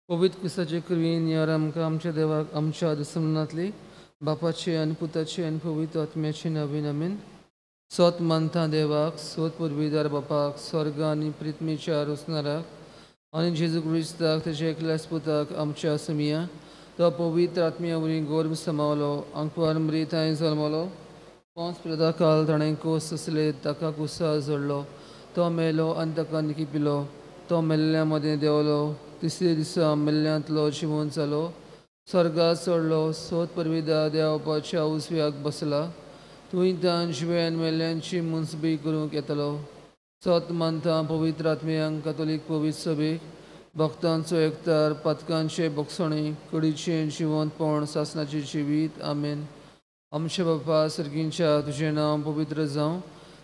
पवित्र क्रिस्ताचे कृपेन यार आमकां आमच्या देवाक आमच्या दुस्मनांतली बापाचे आनी पुताचे आनी पवित्र आत्म्याचे नवीन आमीन. सोत मानता देवाक, सोत पुर्विदार बापाक, स्वर्ग आनी पृथ्वीच्या रोसणाराक आनी जेजू क्रिस्ताक तेच्या एकल्याच पुताक आमच्या समिया, तो पवित्र आत्म्या वरवीं गर्भ समावलो, आंकवार मृतांय जल्मलो, 5 प्रदा काल ताणें कोस सोंसले, ताका कुसार जोडलो, तो मेलो आनी ताका निकिपिलो, तो मेल्ल्या मदें देंवलो, तिसरे दिसा मेल्ल्यांतलो जिवंत जालो, स्वर्गार चडलो, सोत परविदा देवपाच्या उजव्याक बसला, थंय तान जिव्यान मेल्ल्यांची मुंसबी करूंक येतलो. सोत मानता पवित्र आत्म्यांक, कातोलीक पवित्र सभेक, भक्तांचो एकतार, पातकांचे बोगसणे, कुडीचें जिवंतपण, सासणाचें जिवीत. आमेन. आमच्या बापा सर्गींच्या, तुजें नांव पवित्र जावं,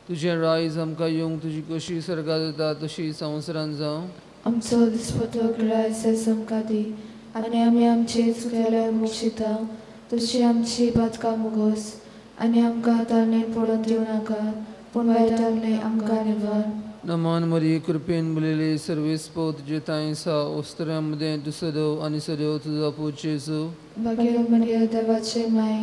तुजें रायज आमकां येवंक, तुजी कशी सर्गां जाता तशी संवसारान जावं. आमचो दिसपटो गिरायस आमकां दी आनी आमी आमचे चुकलेल्या मुक्षिता तशी आमची पातकां मुगोस आनी आमकां ताळणेन पडून दिवं नाका, पूण वायटांतलें आमकां निवार. नमन मरी, कृपेन भरिल्ली, सर्वेस्पोर तुजे ठांय आसा, ओस्तऱ्यां मदें तूं सदैव आनी सदैव तुजो पूत जेजू. मागीर मरिया देवाचे माय,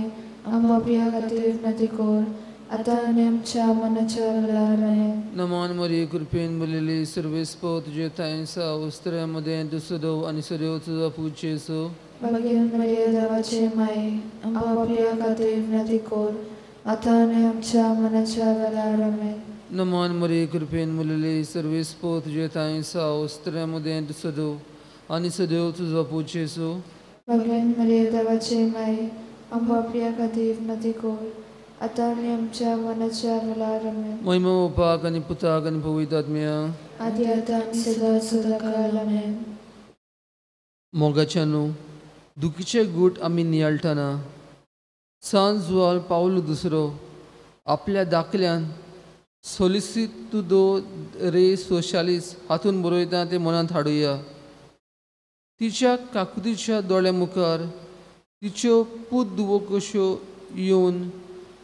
आम पापया खातीर विनंती कर, आतां आनी आमच्या मनाच्या वेळार. आमेन. नमन मरी, कृपेन भरिल्ली, सर्वेस्पोर तुजे ठांय आसा, ओस्तऱ्यां मदें तूं सदैव आनी सदैव तुजो पूत जेजू. मागीर मरिया देवाचे माय, आम पापया खातीर विनंती कर, आतां आनी आमच्या मनाच्या वेळार. आमेन. नमन मरी, कृपेन भरिल्ली, सर्वेस्पोर तुजे ठांय आसा, ओस्तऱ्यां मदें तूं सदैव आनी सदैव तुजो पूत जेजू. मागीर मरिया देवाचे माय, आम पापया खातीर विनंती कर, आतां आनी आमच्या मनाच्या वेळार. आमेन. महिमा बापाक आनी पुताक आनी पवित्र आत्म्याक, आदी आतां आनी सदां सदांकाळ. आमेन. मोगाच्यानू, दुखीचे गूट आमी नियाळटना सान जुवाल पावलो दुसरो आपल्या दाखल्यान सोलिसितुदो रे सोशालीस हातून बरयता तें मनांत हाडुया. तिच्या काकुतीच्या दोळ्या मुखार तिच्यो पूत दुवो कश्यो येवन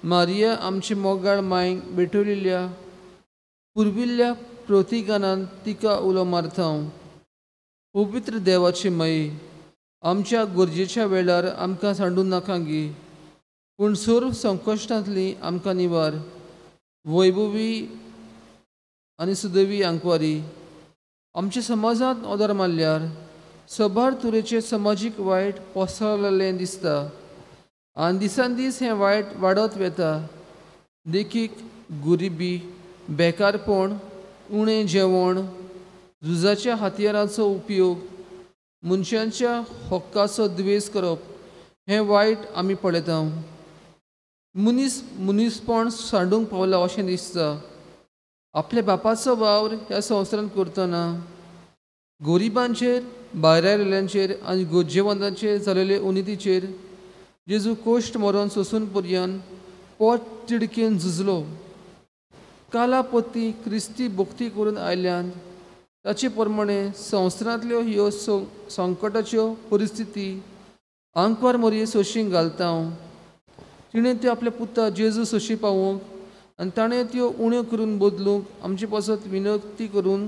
मारिया आमचे मोगाळ मांयक भेटवलेल्या पुर्विल्ल्या प्रतिगानान तिका उलो मारता. पवित्र देवाची माई, आमच्या गरजेच्या वेळार आमकां सांडून नाका गी, पूण सर्व संकश्टांतली आमकां निवार. वैभवी आनी सुदैवी आंकवारी, आमच्या समाजांत नदर मारल्यार सबार तरेचे समाजीक वायट पसरलेलें दिसता आनी दिसान दीस हें वायट वाडत वता. देखीक गरिबी, बेकारपण, उणें जेवण, झुजाच्या हत्यारांचो उपयोग, मनशांच्या हक्काचो द्वेस करप, हें वायट आमी पळयता. मनीस मनीसपण सांडूंक पावला अशें दिसता. आपल्या बापाचो वावर ह्या संवसारांत करतना गरिबांचेर, भायर आयिल्ल्यांचेर आनी गरजेवंतांचेर जालेले उनितीचेर जेजू कोश्ट मरोन सोंसून पर्यंत पोट तिडकेन झुजलो. काला पत्ती क्रिस्ती भक्ती करून आयल्यान ताचे प्रमाणे संवसारांतल्यो ह्यो संकटाच्यो परिस्थिती आंकवार मोरये सोशींक घालता. तिणें त्यो आपल्या पुता जेजू सोशी पावोवंक आनी ताणें त्यो उण्यो करून बदलूंक आमचे पासत विनंती करून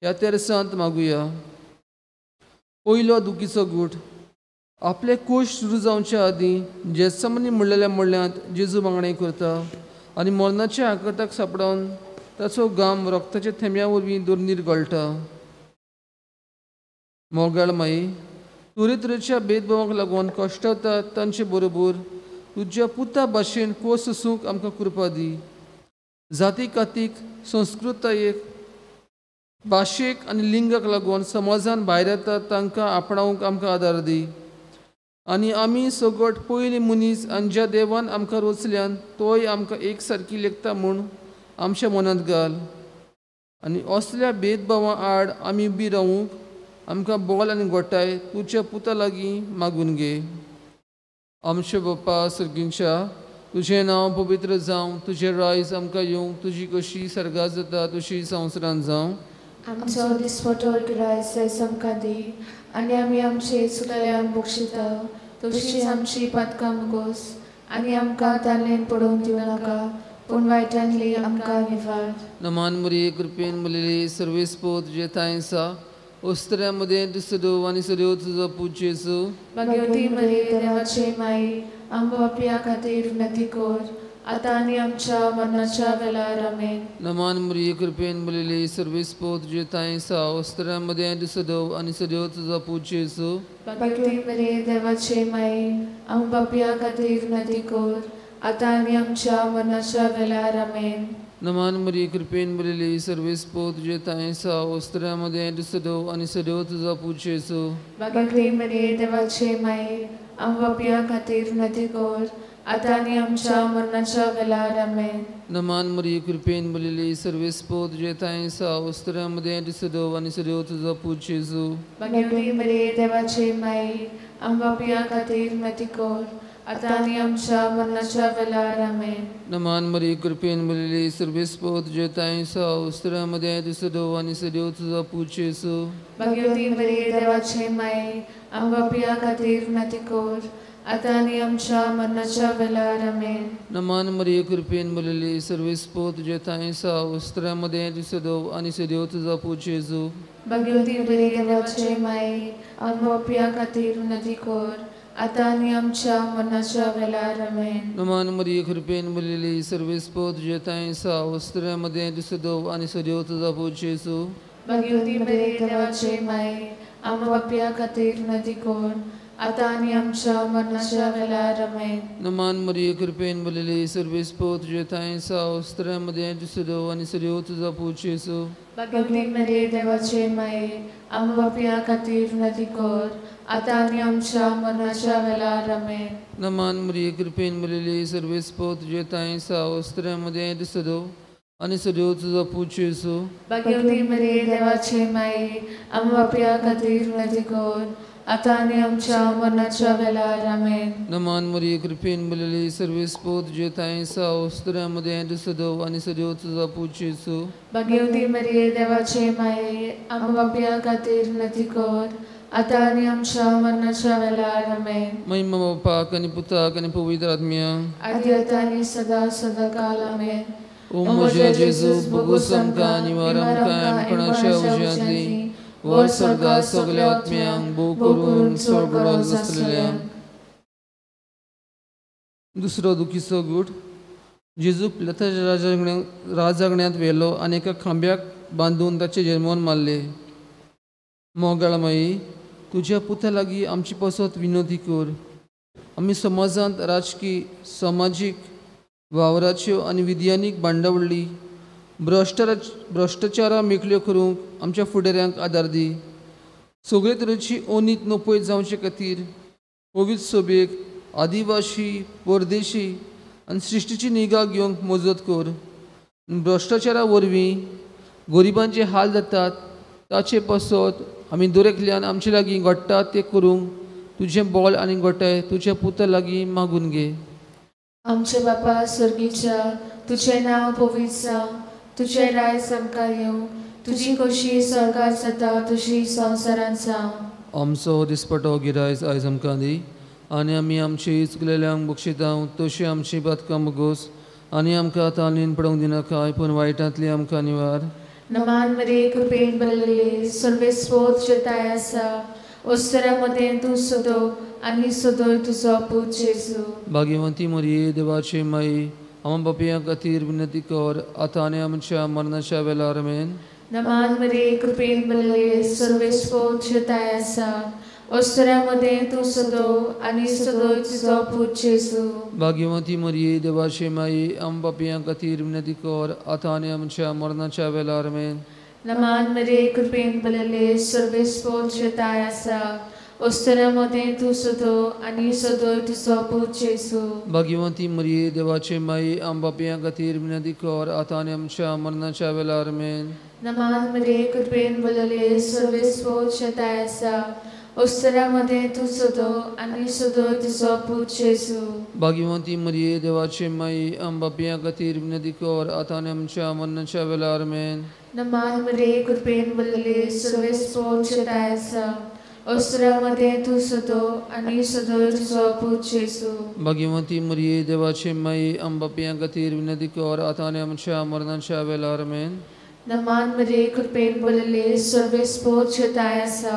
ह्या तेरसांत मागुया. पयलो दुखीचो गूट. आपले कोश सुरू जावचे आदीं जेत्समनी म्हणलेल्या म्हणल्यांत जेजू मागणें करता आनी मरणाच्या आकांताक सांपडावन ताचो घाम रक्ताच्या थेंब्या वरवीं दोरनीर गळटा. मोगाळ माई, तरेतरेच्या भेदभावाक लागून कश्टतात तांचे बरोबर तुज्या पुता भाशेन कोस सोसूंक आमकां कृपा दी. जाती कातीक, संस्कृतायेक, भाशेक आनी लिंगाक लागून समाजान भायर येतात तांकां आपणावंक आमकां आदार दी. आनी आमी सगट पयली मनीस आनी ज्या देवान आमकां रचल्यान तोय आमकां एक सारकी लेखता म्हूण आमच्या मनांत घाल. आनी असल्या भेदभावा आड आमी उबी रावूंक आमकां बोल आनी गोठाय तुज्या पुता लागीं मागून घे. आमच्या बापा सर्गींच्या, तुजें नांव पवित्र जावं, तुजें रायज आमकां येवंक, तुजी कशी सर्गां जाता तशी संवसारांत जावं. आमचो दिसपटो गिरायस आमकां दी आनी आमी आमचे चुकल्यान बक्षिता तशीच आमची पातकां मुगोस आनी आमकां तालेन पडोवन दिवं नाका, पूण वायटांतली आमकां निवार. नमान मुरी, कृपेन मुलेली, सर्वेस्पोर तुजे ठांय आसा, ओस्त्र्या मदें तूं सदो आनी सदैव तुजो पूत जेजू. भाग्यवती मरिये देवाचे माई, आमकां पापयां खातीर विनंती कर, आतां आनी आमच्या मरणाच्या वेळार. आमेन. नमान मरिये, कृपेन भरिल्ली, सर्वेस्पोर तुजे ठांय आसा. ओस्त्र्या मदें तूं सदो आनी सदैव तुजो पूत जेजू. भाग्यवती मरिये देवाचे माई, आमकां पापयां खातीर विनंती कर, आतां आनी आमच्या मरणाच्या वेळार. आमेन. नमान मरिये, कृपेन भरिल्ली, सर्वेस्पोर तुजे ठांय आसा. ओस्त्र्या मदें तूं सदो आनी सदैव तुजो पूत जेजू. भाग्यवती मरिये देवाचे माई, आमकां पापयां खातीर विनंती कर, आतां आनी आमच्या मरणाच्या वेळार. आमेन. नमान मरिये, कृपेन भरिल्ली, सर्वेस्पोर तुजे ठांय आसा. ओस्त्र्या मदें तूं सदो आनी सदैव तुजो पूत जेजू. भाग्यवती मरिये देवाचे माई, आमकां पापयां खातीर विनंती कर, आतां आनी आमच्या मरणाच्या वेळार. आमेन. नमान मरिये, कृपेन भरिल्ली, सर्वेस्पोर तुजे ठांय आसा. ओस्त्र्या मदें तूं सदो आनी सदैव तुजो पूत जेजू. भाग्यवती मरिये देवाचे माई, आमकां पापयां खातीर विनंती कर, आतां आनी आमच्या मरणाच्या वेळार. आमेन. नमान मरिये, कृपेन भरिल्ली, सर्वेस्पोर तुजे ठांय आसा. ओस्त्र्या मदें तूं सदो आनी सदैव तुजो पूत जेजू. भाग्यवती मरिये देवाचे माई, आमकां पापयां खातीर विनंती कर, आतां आनी आमच्या मरणाच्या वेळार. आमेन. नमान मरिये, कृपेन भरिल्ली, सर्वेस्पोर तुजे ठांय आसा. ओस्त्र्या मदें तूं सदो आनी सदैव तुजो पूत जेजू. भाग्यवती मरिये देवाचे माई, आमकां पापयां खातीर विनंती कर, आतां आनी आमच्या मरणाच्या वेळार. आमेन. नमान मरिये, कृपेन भरिल्ली, सर्वेस्पोर तुजे ठांय आसा. ओस्त्र्या मदें तूं सदो आनी सदैव तुजो पूत जेजू. भाग्यवती मरिये देवाचे माई, आमकां पापयां खातीर विनंती कर, आतां आनी आमच्या मरणाच्या वेळार. आमेन. नमान मरिये, कृपेन भरिल्ली, सर्वेस्पोर तुजे ठांय आसा. ओस्त्र्या मदें तूं सदो आनी सदैव तुजो पूत जेजू. भाग्यवती मरिये देवाचे माई, आमकां पापयां खातीर विनंती कर, आतां आनी आमच्या मरणाच्या वेळार. आमेन. नमान मरिये, कृपेन भरिल्ली, सर्वेस्पोर तुजे ठांय आसा. ओस्त्र्या मदें तूं सदो आनी सदैव तुजो पूत जेजू. भाग्यवती मरिये देवाचे माई, आमकां पापयां खातीर विनंती कर, आतां आनी आमच्या मरणाच्या वेळार. आमेन. महिमा बापाक आनी पुताक आनी पवित्र आत्म्याक, आदी आतां आनी सदां सदां काल. आमेन. ओ म्हज्या जेजू, भोगोस आमकां, निवार आमकां यमकणाच्या उज्यांतली, व्हर स्वर्गा सगल्या आत्म्यांक, भोव करून चड गरज आसलेल्यांक. दुसरो दुखीचो गूट. जेजूक पिलाताच्या राजांगण्यांत व्हेलो आनी एका खांब्याक बांदून ताचे जल्मोन मारले. मोगाळ माई, तुज्या पुता लागीं आमची पासत विनोदी कर. आमी समाजांत राजकी, समाजीक वावराच्यो आनी विज्ञानीक बांदावळी भ्रश्टाचारा मेकळ्यो करूंक आमच्या फुडाऱ्यांक आदार दी. सगळे तरेची अनीत नपयत जावचे खातीर पवित्र सभेक आदिवासी, परदेशी आनी सृश्टीची निगा घेवंक मजत कर. भ्रश्टाचारा वरवीं गरिबांचे हाल जातात ताचे पासत आमी दरेकल्यान आमचे लागीं घडटा तें करूंक तुजें बोल आनी गोठाय तुज्या पुता लागीं मागून घे. आमचे बापा स्वर्गीच्या, तुजें नांव पवित्र जावं, तुजें राज आमकां येवं, तुजी खोशी स्वर्गार जाता तशी संवसारांत जावं. आमचो दिसपटो गिरायज आयज आमकां दी आनी आमी आमची चुकलेल्यांक बक्षिता तशी आमची बातकां मुगोस आनी आमकां तालीन पडोवंक दिनाकाय पूण वायटांतली आमकां निवार. नमान मरिये, कृपेन भरलेली, सर्वेस्पोर तुजे ठांय आसा, ओस्तरा मदें तूं सदो आनी सदोय तुजो पूत जेजू. भाग्यवंती मरिये, देवाची माई, आमा बापया खातीर विनंती कर, आतां आनी आमच्या मरणाच्या वेळार. आमेन. नमान मरिये, कृपेन भरलेली, सर्वेस्पोर तुजे ठांय आसा, ओस्तरा मदें तूं सदो आनी सदोय तुजो पूत जेजू. भाग्यवंती मरिये, देवाची माई, आम बापया खातीर विनंती कर, आतां आनी आमच्या मरणाच्या वेळार. आमेन. नमान मरिये, कृपेन भरलेली, सर्वेस्पोर तुजे ठांय आसा, ओस्तरा मदें तूं सदो आनी सदोय तुजो पूत जेजू. भाग्यवंती मरिये, देवाची माई, आम बापया खातीर विनंती कर, आतां आनी आमच्या मरणाच्या वेळार. आमेन. नमान मरिये, कृपेन भरलेली, सर्वेस्पोर तुजे ठांय आसा, ओस्तरा मदें तूं सदो आनी सदोय तुजो पूत जेजू. भाग्यवंती मरिये, देवाची माई, आम बापया खातीर विनंती कर, आतां आनी आमच्या मरणाच्या वेळार. आमेन. नमान मरिये, कृपेन भरलेली, सर्वेस्पोर तुजे ठांय आसा, ओस्तरा मदें तूं सदो आनी सदोय तुजो पूत जेजू. भाग्यवंती मरिये, देवाची माई, आम बापया खातीर विनंती कर, आतां आनी आमच्या मरणाच्या वेळार. आमेन. नमान मरिये कृपेन भरलेली सर्वेस्पोर तुजें आसा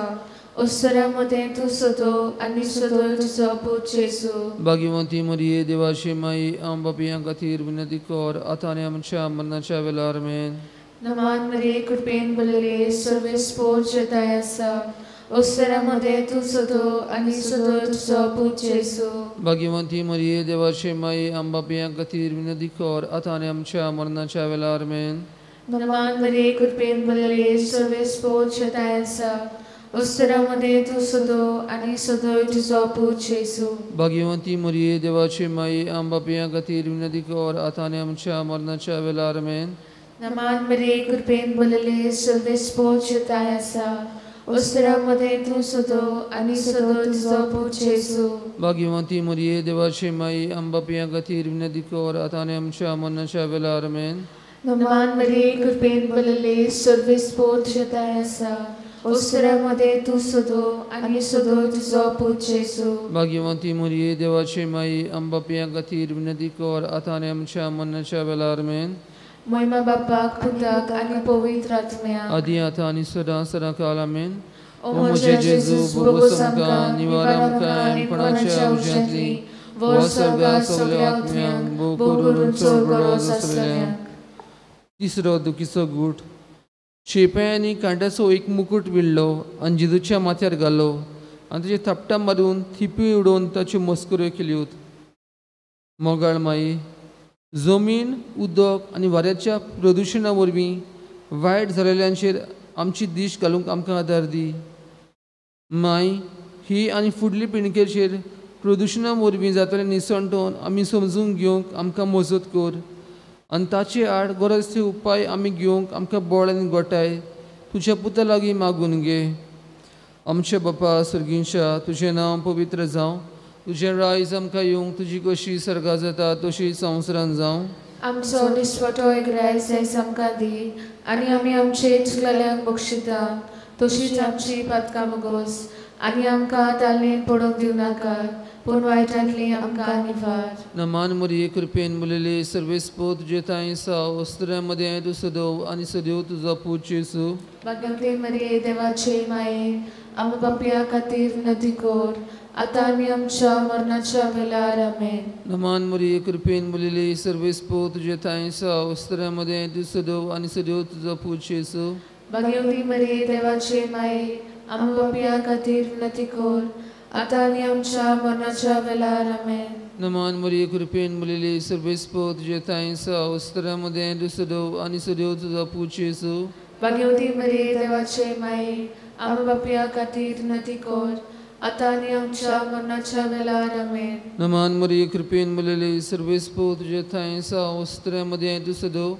उत्सरा मदें तूं सदो आनी सदो तुजो पूत जेजू. भाग्यवंती मरिये देवाची माई आम पापयां खातीर विनंती कर आतां आनी आमच्या मरणाच्या वेळार. आमेन. नमान मरिये कृपेन भरलेली सर्वेस्पोर तुजें आसा उत्सरा मदें तूं सदो आनी सदो तुजो पूत जेजू. भाग्यवंती मरिये देवाची माई आम पापयां खातीर विनंती कर आतां आनी आमच्या मरणाच्या वेळार. आमेन. नमान मरिये कृपेन भरलेली सर्वेस्पोर तुजें आसा उत्सरा मदें तूं सदो आनी सदो तुजो पूत जेजू. भाग्यवंती मरिये देवाची माई आम पापयां खातीर विनंती कर आतां आनी आमच्या मरणाच्या वेळार. आमेन. नमान मरिये कृपेन भरलेली सर्वेस्पोर तुजें आसा उत्सरा मदें तूं सदो आनी सदो तुजो पूत जेजू. भाग्यवंती मरिये देवाची माई आम पापयां खातीर विनंती कर आतां आनी आमच्या मरणाच्या वेळार. आमेन. नमान मरिये कृपेन भरलेली सर्वेस्पोर तुजें आसा उत्सरा मदें तूं सदो आनी सदो तुजो पूत जेजू. भाग्यवंती मरिये देवाची माई आम पापयां खातीर विनंती कर आतां आनी आमच्या मरणाच्या वेळार. आमेन. महिमा बापाक पुताक आनी पवित्र आत्म्याक आदी आतां आनी सदां सदां काल. आमेन. ओ म्हज्या जेजू भोगोस आमकां निवार आमकां कोणाच्या उज्यांतली वर स्वर्गा सगल्या आत्म्यांक भोव करून चड गरज आसलेल्यांक. तिसरो दुखीचो गूट. शेप्यांनी कांट्याचो एक मुकूट विणलो आनी जेजूच्या माथ्यार घालो आनी ताचे थापटां मारून थिपी उडोवन ताच्यो मस्कऱ्यो केल्यो. मोगाळ माई, जमीन उदक आनी वाऱ्याच्या प्रदुशणा वरवीं वायट जालेल्यांचेर आमची दीश घालूंक आमकां आदार दी. माय, ही आनी फुडली पिळगेचेर प्रदुशणा वरवीं जातलें निसणटोन आमी समजून घेवंक आमकां मजत कर आनी ताचे आड गरज ते उपाय आमी घेवंक आमकां बळ आनी गोठाय तुज्या पुता लागीं मागून घे. आमच्या बापा सर्गींच्या, तुजें नांव पवित्र जावं, तुजें रायज आमकां येवंक, तुजी कशी सर्गा जाता तशी संवसारान जावं. आमचो निस्पटो एक रायज आयज आमकां दी आनी आमी आमचे चुकलेल्यांक बक्षिता तशीच आमची पातकां मुगोस आनी आमकां तालनेन पडूंक दिवं नाका पूण वायटांतली आमकां निवार. नमान मरिये कृपेन भरलेली सर्वेस्पोर तुजे थांय आसा वस्त्रां मदें तूं सदव आनी सदैव तुजो पूत जेजू. भाग्यवती मरिये देवाचे माये आमकां पापया खातीर विनंती कर आतां आनी आमच्या मरणाच्या वेळार. आमेन. नमान मरिये कृपेन भरलेली सर्वेस्पोर तुजे थांय आसा वस्त्रां मदें तूं सदव आनी सदैव तुजो पूत जेजू. भाग्यवती मरिये देवाचे माये आमकां पापया खातीर विनंती कर आतां आनी आमच्या मरणाच्या वेळार. आमेन. नमान मरिये कृपेन भरलेली सर्वेस्पोर तुजे थांय आसा वस्त्रां मदें तूं सदव आनी सदैव तुजो पूत जेजू. भाग्यवती मरिये देवाचे माये आमकां पापया खातीर विनंती कर आतां आनी आमच्या मरणाच्या वेळार. आमेन. नमान मरिये कृपेन भरलेली सर्वेस्पोर तुजे थांय आसा वस्त्रां मदें तूं सदव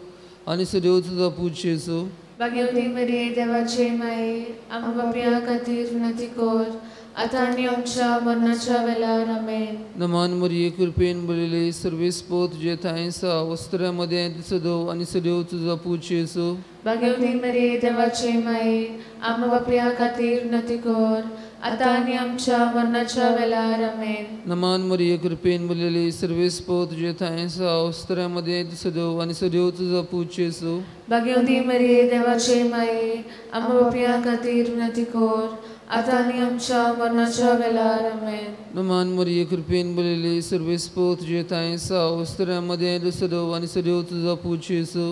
आनी सदैव तुजो पूत जेजू. भाग्यवती मरिये देवाचे माये आमकां पापया खातीर विनंती कर आतां आनी आमच्या मरणाच्या वेळार. आमेन. नमान मरिये कृपेन भरलेली सर्वेस्पोर तुजे थांय आसा वस्त्रां मदें तूं सदव आनी सदैव तुजो पूत जेजू. भाग्यवती मरिये देवाचे माये आमकां पापया खातीर विनंती कर आतां आनी आमच्या मरणाच्या वेळार. आमेन. नमान मरिये कृपेन भरलेली सर्वेस्पोर तुजे थांय आसा वस्त्रां मदें तूं सदव आनी सदैव तुजो पूत जेजू. भाग्यवती मरिये देवाचे माये आमकां पापया खातीर विनंती कर आतां आनी आमच्या मरणाच्या वेळार. आमेन. नमान मरिये कृपेन भरलेली सर्वेस्पोर तुजे थांय आसा वस्त्रां मदें तूं सदव आनी सदैव तुजो पूत जेजू.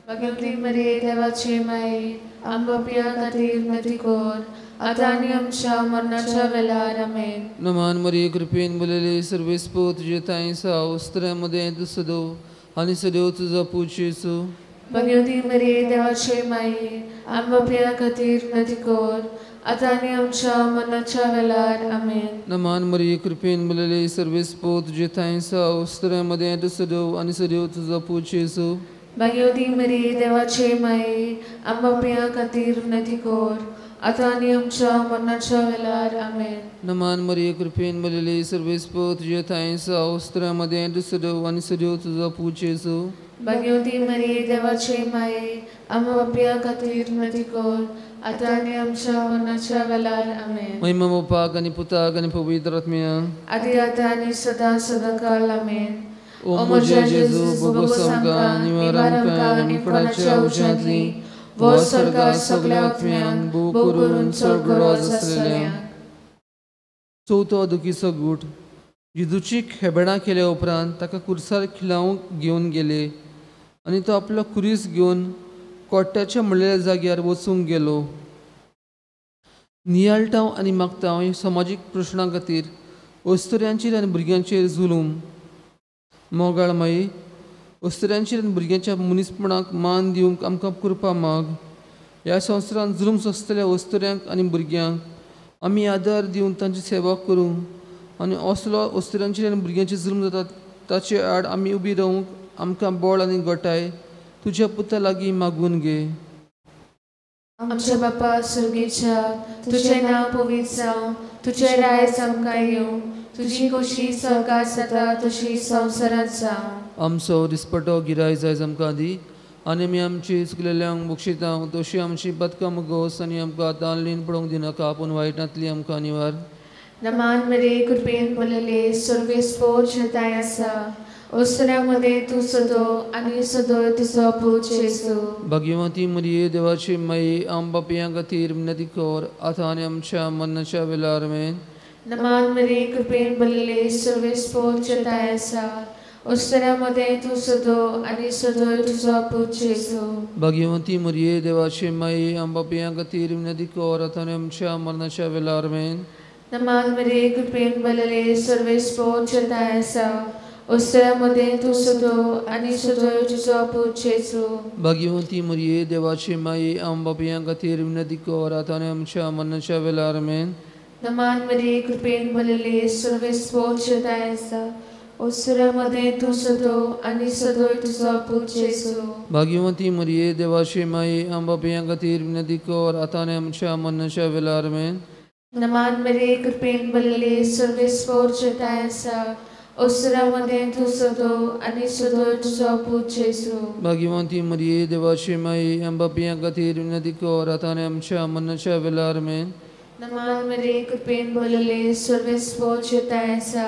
भाग्यवती मरिये देवाचे माये आमकां पापया खातीर विनंती कर आतां आनी आमच्या मरणाच्या वेळार. आमेन. नमान मरिये कृपेन भरलेली सर्वेस्पोर तुजे थांय आसा वस्त्रां मदें तूं सदव आनी सदैव तुजो पूत जेजू. भाग्यवती मरिये देवाचे माये आमकां पापया खातीर विनंती कर आतां आनी आमच्या मरणाच्या वेळार. आमेन. नमान मरिये कृपेन भरलेली सर्वेस्पोर तुजे थांय आसा वस्त्रां मदें तूं सदव आनी सदैव तुजो पूत जेजू. भाग्यवती मरिये देवाचे माये आमकां पापया खातीर विनंती कर आतां आनी आमच्या मरणाच्या वेळार. आमेन. नमान मरिये कृपेन भरलेली सर्वेस्पोर तुजे थांय आसा वस्त्रां मदें तूं सदव आनी सदैव तुजो पूत जेजू. भाग्यवती मरिये देवाचे माये आमकां पापया खातीर विनंती कर आतां आनी आमच्या मरणाच्या वेळार. आमेन. महिमा बापाक आनी पुताक आनी पवित्र आत्म्याक आदी आतां आनी सदां सदां काल. आमेन. ओ म्हज्या जेजू, भोगोस आमकां निवार आमकां आनी कोणाच्या उज्यांतली वो स्वर्गार सगळ्या आत्म्यांक भोव करून चड गरज आसलेल्यांक. चवथो दुखीचो गूट. जेजूची खेबेणां केल्या उपरांत ताका कुर्सार खिलावंक घेवन गेले आनी तो आपलो कुरीस घेवन कोट्याच्या म्हणलेल्या जाग्यार वचूंक गेलो. नियाळटाव आनी मागतांव हे समाजीक प्रश्नां खातीर अस्तुऱ्यांचेर आनी भुरग्यांचेर जुलूम. मोगाळ माई, अस्तुऱ्यांचेर आनी भुरग्यांच्या मनीसपणाक मान दिवंक आमकां कृपा माग. ह्या संवसारांत जुलूम सोंसतल्या अस्तुऱ्यांक आनी भुरग्यांक आमी आदार दिवन तांची सेवा करूं आनी असलो अस्तुऱ्यांचेर आनी भुरग्यांचेर जुलूम जाता ताचे आड आमी उबी रावंक आमकां बळ आनी गटाय तुज्या पुता लागीं मागून घे. आमच्या बापा स्वर्गेच्या, तुजें नांव पवित्र जावं, तुजें राज आमकां येवं, तुजी खोशी स्वर्गार जाता तशी संवसारांत जावं. आमचो दिसपटो गिराय जायज आमकां दी आनी आमी आमची चुकलेल्यांक बक्षिता तशी आमची बदकां मुगोस आनी आमकां तानलीन पडोवंक दिनाका, पूण वायटांतली आमकां निवार. नमान मरे कृपेन बोलले सर्वेस्पोर ताय आसा, अस्तुऱ्यां मदें तूं सदो आनी सदो तुजो पूत जेजू. भाग्यवती मरिये देवाची माई, आम पापयां खातीर विनंती कर आतां आनी आमच्या मरणाच्या वेळार. आमेन. नमान मरे कृपेन बोलले सर्वेस्पोर ताय आसा, अस्तुऱ्यां मदें तूं सदो आनी सदो तुजो पूत जेजू. भाग्यवती मरिये देवाची माई, आम पापयां खातीर विनंती कर आतां आनी आमच्या मरणाच्या वेळार. आमेन. नमान मरे कृपेन बोलले सर्वेस्पोर ताय आसा, अस्तुऱ्यां मदें तूं सदो आनी सदो तुजो पूत जेजू. भाग्यवती मरिये देवाची माई, आम पापयां खातीर विनंती कर आतां आनी आमच्या मरणाच्या वेळार. आमेन. नमान मरे कृपेन बोलले सर्वेस्पोर ताय आसा, अस्तुऱ्यां मदें तूं सदो आनी सदो तुजो पूत जेजू. भाग्यवती मरिये देवाची माई, आम पापयां खातीर विनंती कर आतां आनी आमच्या मरणाच्या वेळार. आमेन. नमान मरे कृपेन बोलले सर्वेस्पोर ताय आसा, अस्तुऱ्यां मदें तूं सदो आनी सदो तुजो पूत जेजू. भाग्यवती मरिये देवाची माई, आम पापयां खातीर विनंती कर आतां आनी आमच्या मरणाच्या वेळार. आमेन. नमान मरे कृपेन बोलले सर्वेस्पोर ताय आसा,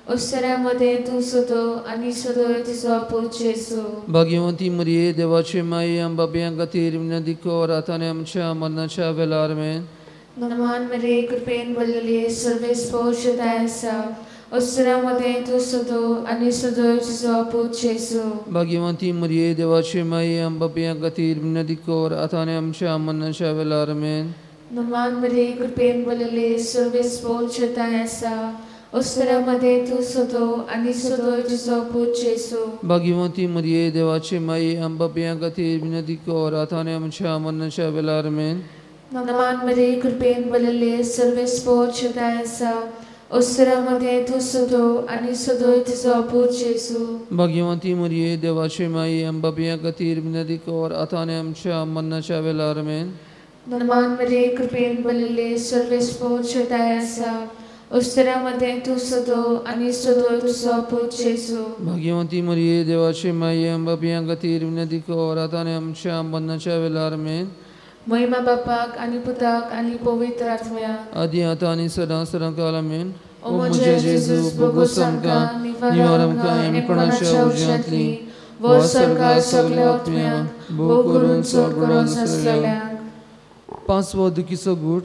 अस्तुऱ्यां मदें तूं सदो आनी सदो तुजो पूत जेजू. भाग्यवती मरिये देवाची माई, आम पापयां खातीर विनंती कर आतां आनी आमच्या मरणाच्या वेळार. आमेन. नमान मरे कृपेन बोलले सर्वेस्पोर ताय आसा, अस्तुऱ्यां मदें तूं सदो आनी सदो तुजो पूत जेजू. भाग्यवती मरिये देवाची माई, आम पापयां खातीर विनंती कर आतां आनी आमच्या मरणाच्या वेळार. आमेन. नमान मरे कृपेन बोलले सर्वेस्पोर ताय आसा, अस्तुऱ्यां मदें तूं सदो आनी सदो तुजो पूत जेजू. भाग्यवती मरिये देवाची माई, आम पापयां खातीर विनंती कर आतां आनी आमच्या मरणाच्या वेळार. आमेन. नमान मरे कृपेन बोलले सर्वेस्पोर ताय आसा, अस्तुऱ्यां मदें तूं सदो आनी सदो तुजो पूत जेजू. भाग्यवती मरिये देवाची माई, आम पापयां खातीर विनंती कर आतां आनी आमच्या मरणाच्या वेळार. आमेन. नमान मरे कृपेन बोलले सर्वेस्पोर ताय आसा, अस्तुऱ्यां मदें तूं सदो आनी सदो तुजो पूत जेजू. भाग्यवती मरिये देवाची माई, आम पापयां खातीर विनंती कर आतां आनी आमच्या मरणाच्या वेळार. आमेन. महिमा बापाक आनी पुताक आनी पवित्र आत्म्याक, आदी आतां आनी सदां सदां काल. आमेन. ओ म्हज्या जेजू, भोगोस आमकां, निवार आमकां यमकोणाच्या उज्यांतली, वो स्वर्गार सगळ्या आत्म्यांक, भोव करून चड गरज आसलेल्यांक. पांचवो दुखीचो गूट.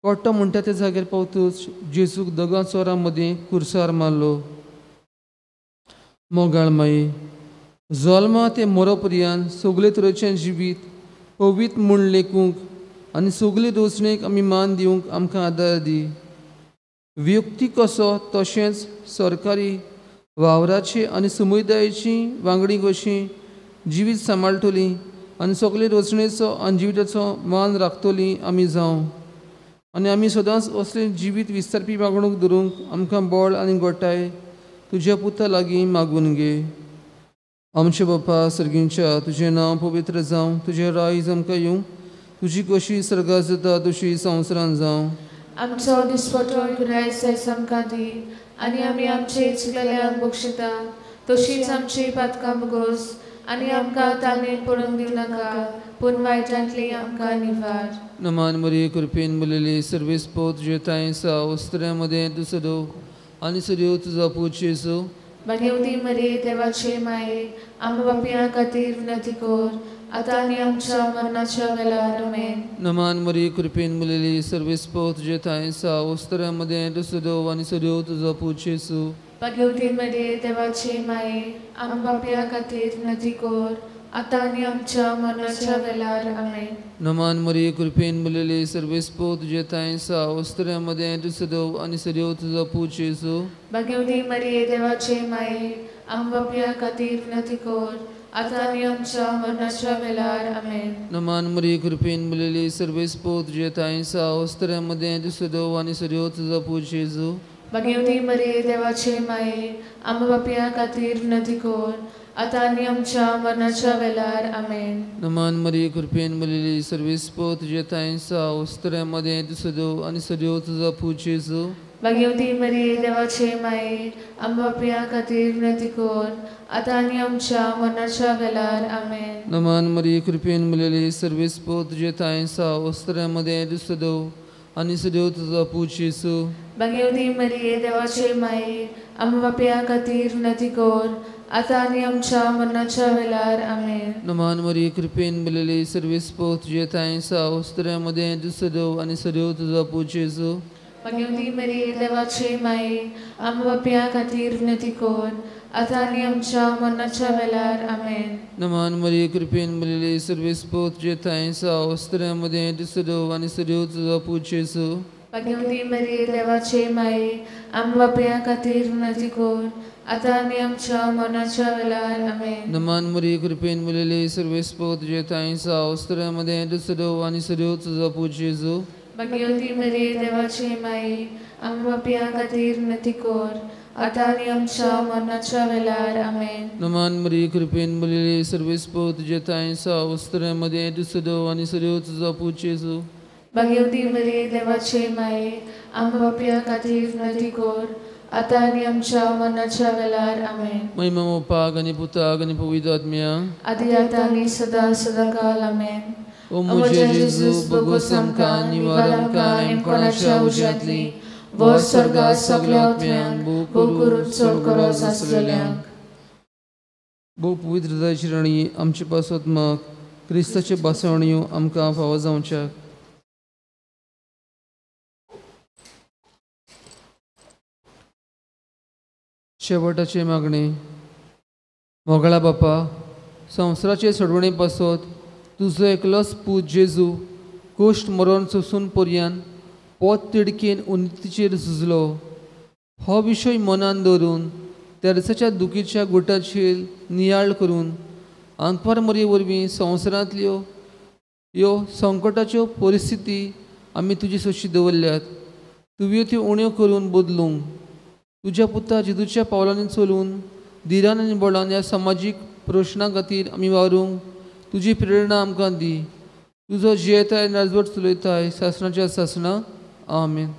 कोट्टो म्हणटा त्या जाग्यार पावतूच जेजूक दोगां चोरां मदीं कुर्सार मारलो. मोगाळ माई, जल्मा ते मरो पर्यंत सगळे तरेचें जिवीत पवित्र म्हूण लेखूंक आनी सगळे रोसणेक आमी मान दिवंक आमकां आदार दी. व्यक्ती कसो तशेंच सरकारी वावराची आनी समुदायाची वांगडी कशी जिवीत सांबाळटली आनी सगळे रचणेचो आनी जिविताचो मान राखतली आमी जावं आनी आमी सदांच असलें जिवीत विस्तारपी वागणूक धरूंक आमकां बळ आनी गोटाय तुज्या पुता लागीं मागून घे. आमचे बापा सर्गींच्या, तुजें नांव पवित्र जावं, तुजें रायज आमकां येवं, तुजी कशी सर्गां जाता तशी संवसारांत जावं. आमचो दिसपटो रायज आयज आमकां दी आनी आमी आमचे चुकलेल्यांक बक्षिता तशीच आमची पातकां मुगोस आनी आमकां ताणें पडूंक दिवं नाका, पूण वायटांतली आमकां निवार. नमान मरिये कृपेन भरिल्ली, सर्वेस्पोर तुजे तांय आसा, स्त्रियां मदें तूं सदो आनी सदयो तुजो पूत जेजू. भाग्यवती मरिये देवाचे माये, आमकां पापयां खातीर विनंती कर आतां आनी आमच्या मरणाच्या वेळार. आमेन. नमान मरी कृपेन मुलेली सर्वेस्पोत तुजे ठांय आसा, वस्त्रां मदें तूं सदैव आनी सदैव तुजो पूत जेजू. भगवती मरिये देवाची माये, आम पापया खातीर विनंती कर, आतां आनी आमच्या मरणाच्या वेळार. आमेन. नमान मरी कृपेन मुलेली सर्वेस्पोत तुजे ठांय आसा, वस्त्रां मदें तूं सदैव आनी सदैव तुजो पूत जेजू. भगवती मरिये देवाची माये, आम पापया खातीर विनंती कर, आतां आनी आमच्या मरणाच्या वेळार. आमेन. नमान मरी कृपेन मुलेली सर्वेस्पोत तुजे ठांय आसा, वस्त्रां मदें तूं सदैव आनी सदैव तुजो पूत जेजू. भगवती मरिये देवाची माये, आम पापया खातीर विनंती कर, आतां आनी आमच्या मरणाच्या वेळार. आमेन. नमान मरी कृपेन मुलेली सर्वेस्पोत तुजे ठांय आसा, वस्त्रां मदें तूं सदैव आनी सदैव तुजो पूत जेजू. भगवती मरिये देवाची माये, आम पापया खातीर विनंती कर, आतां आनी आमच्या मरणाच्या वेळार. आमेन. नमान मरी कृपेन मुलेली सर्वेस्पोत तुजे ठांय आसा, वस्त्रां मदें तूं सदैव आनी सदैव तुजो पूत जेजू. भगवती मरिये देवाची माये, आम पापया खातीर विनंती कर, आतां आनी आमच्या मरणाच्या वेळार. आमेन. नमान मरी कृपेन मुलेली सर्वेस्पोत तुजे ठांय आसा, वस्त्रां मदें तूं सदैव आनी सदैव तुजो पूत जेजू. भगवती मरिये देवाची माये, आम पापया खातीर विनंती कर, आतां आनी आमच्या मरणाच्या वेळार. आमेन. नमान मरी कृपेन मुलेली सर्वेस्पोत तुजे ठांय आसा, वस्त्रां मदें तूं सदैव आनी सदैव तुजो पूत जेजू. भगवती मरिये देवाची माये, आम पापया खातीर विनंती कर, आतां आनी आमच्या मरणाच्या वेळार. आमेन. नमान मरी कृपेन मुलेली सर्वेस्पोत तुजे ठांय आसा, वस्त्रां मदें तूं सदैव आनी सदैव तुजो पूत जेजू. भगवती मरिये देवाची माये, आम पापया खातीर विनंती कर, आतां आनी आमच्या मरणाच्या वेळार. आमेन. नमान मरी कृपेन मुलेली सर्वेस्पोत तुजे ठांय आसा, वस्त्रां मदें तूं सदैव आनी सदैव तुजो पूत जेजू. भगवती मरिये देवाची माये, आम पापया खातीर विनंती कर, आतां आनी आमच्या मरणाच्या वेळार. आमेन. महिमा बापाक आनी पुताक आनी पवित्र आत्म्याक, आदी आतां आनी सदां सदांकाल. आमेन. ओ म्हजे जेजू, भोगोस आमकां, निवार आमकां कोणाच्या उज्यांतली, वो स्वर्गा सगळ्या आत्म्यांक, भोव करून चड गरज आसलेल्यांक. भोव पवित्र हृदयाची राणी, आमचे पासत माग, क्रिस्ताचे बासवण्यो आमकां फावो जावच्याक. शेवटाचे मागणे. मोगळा बापा, संवसाराचे सोडवणे पासत तुजो एकलोच पूत जेजू कोश्ट मरण सोसून पर्यान पोत तिडकेन उन्नतीचेर झुजलो. हो विशय मनान दवरून तेरसाच्या दुखीच्या गुटाचेर नियाळ करून आंकवार मरये वरवीं संवसारांतल्यो ह्यो संकटाच्यो परिस्थिती आमी तुजी सोशी दवरल्यात, तुवें त्यो उण्यो करून बदलूंक तुज्या पुता जेजूच्या पावलांनी चलून धिरान आनी बळान ह्या समाजीक प्रश्ना खातीर आमी वावरूंक तुजी प्रेरणा आमकां दी. तुजो जियेताय राजवट चलयताय सासणाच्या सासणां. आमेन.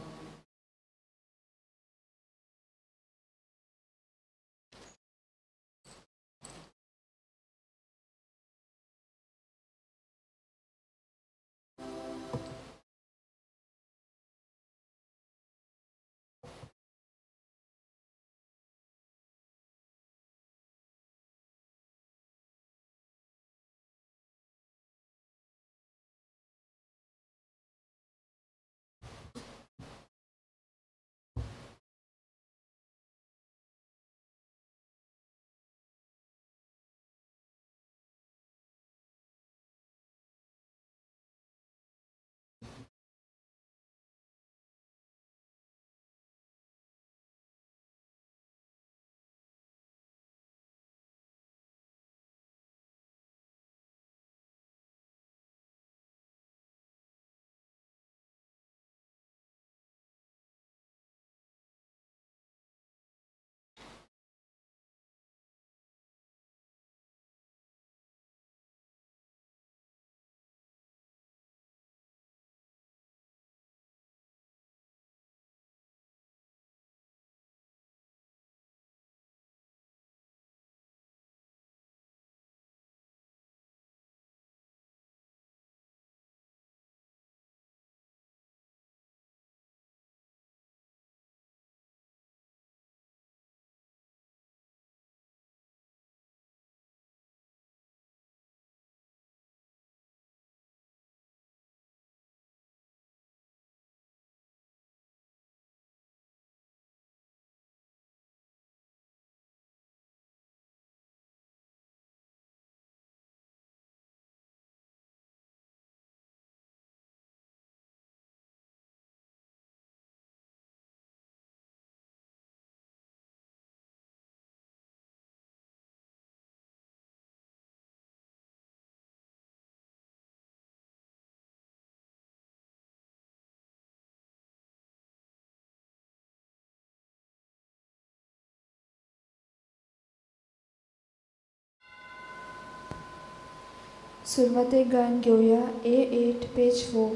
सुरवातेक गायन घेवया A8 page 4.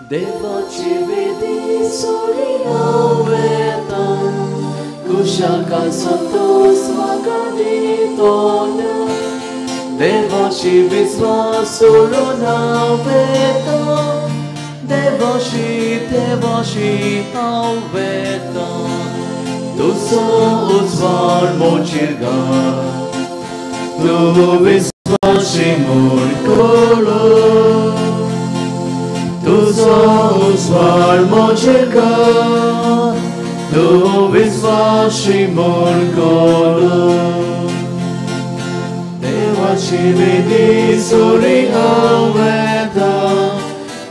देवाची विधी सोडिना वेता कुशाका संतोष म्हाका दितोल्या देवाची विस्वास सोडून वेता देवाशी देवाशी हांव वेता तुजो उजवाड मोचीर घाल तूं विस्वाशी म्हूण कळो तुजो उजवाड मोचीर घाल तूं विस्वाशी म्हूण कळो देवाची विधी सोडी हांव वेता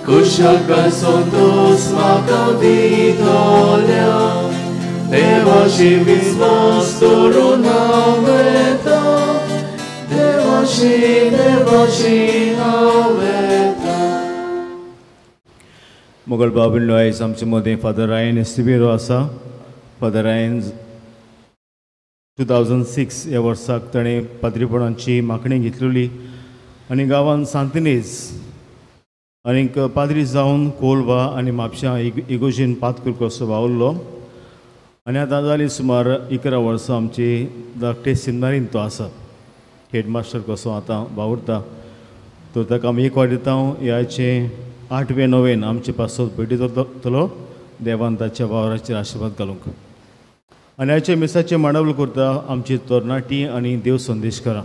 कुशाका संतोष म्हाका दितोल्या देवाशी विस्वास दवरून हांव वेता देवाशी देवाशी हांव वेता. मोगल बाबीन आयज आमचे मदें फादर रायन एस्तिबेरो आसा. फादर रायन 2006 ह्या वर्साक ताणें पाद्रीपणाची मागणी घेतलेली आनी गांवांत सांतिनेज आनीक पाद्री जावन कोलवा आनी म्हापश्यां इगोजीन पातकूर कसो वावुरलो आनी आतां जाली सुमार 11 वर्सां आमची धाकटे सिमनारीन तो आसा हेडमास्टर कसो आतां वावुरता. तर ताका आमी एक वाट दिता ह्याचें 8वें 9वें आमचे पासत भेटी जातलो. देवान ताच्या वावराचेर आशिर्वाद घालूंक आनी हाचे मिसाचें मांडावळ करता आमची तरणाटी आनी देव संदेश करा.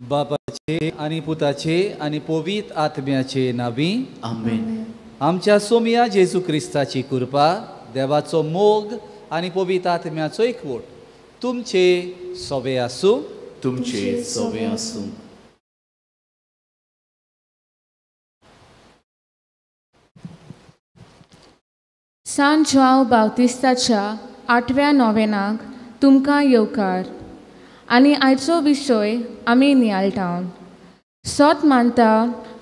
बापाचे आनी पुताचे आनी पवित्र आत्म्याचे नावी आमेन. आमच्या सोमया जेजू क्रिस्ताची कृपा, देवाचो मोग आनी पवित्र आत्म्याचो एकवट तुमचे सोबे आसूं. तुमचे सोबे आसूं. सान जुआंव बावतिस्ताच्या 8व्या नोवेनाक तुमकां येवकार आनी आयचो विशय आमी नियाळटा. सोत मानता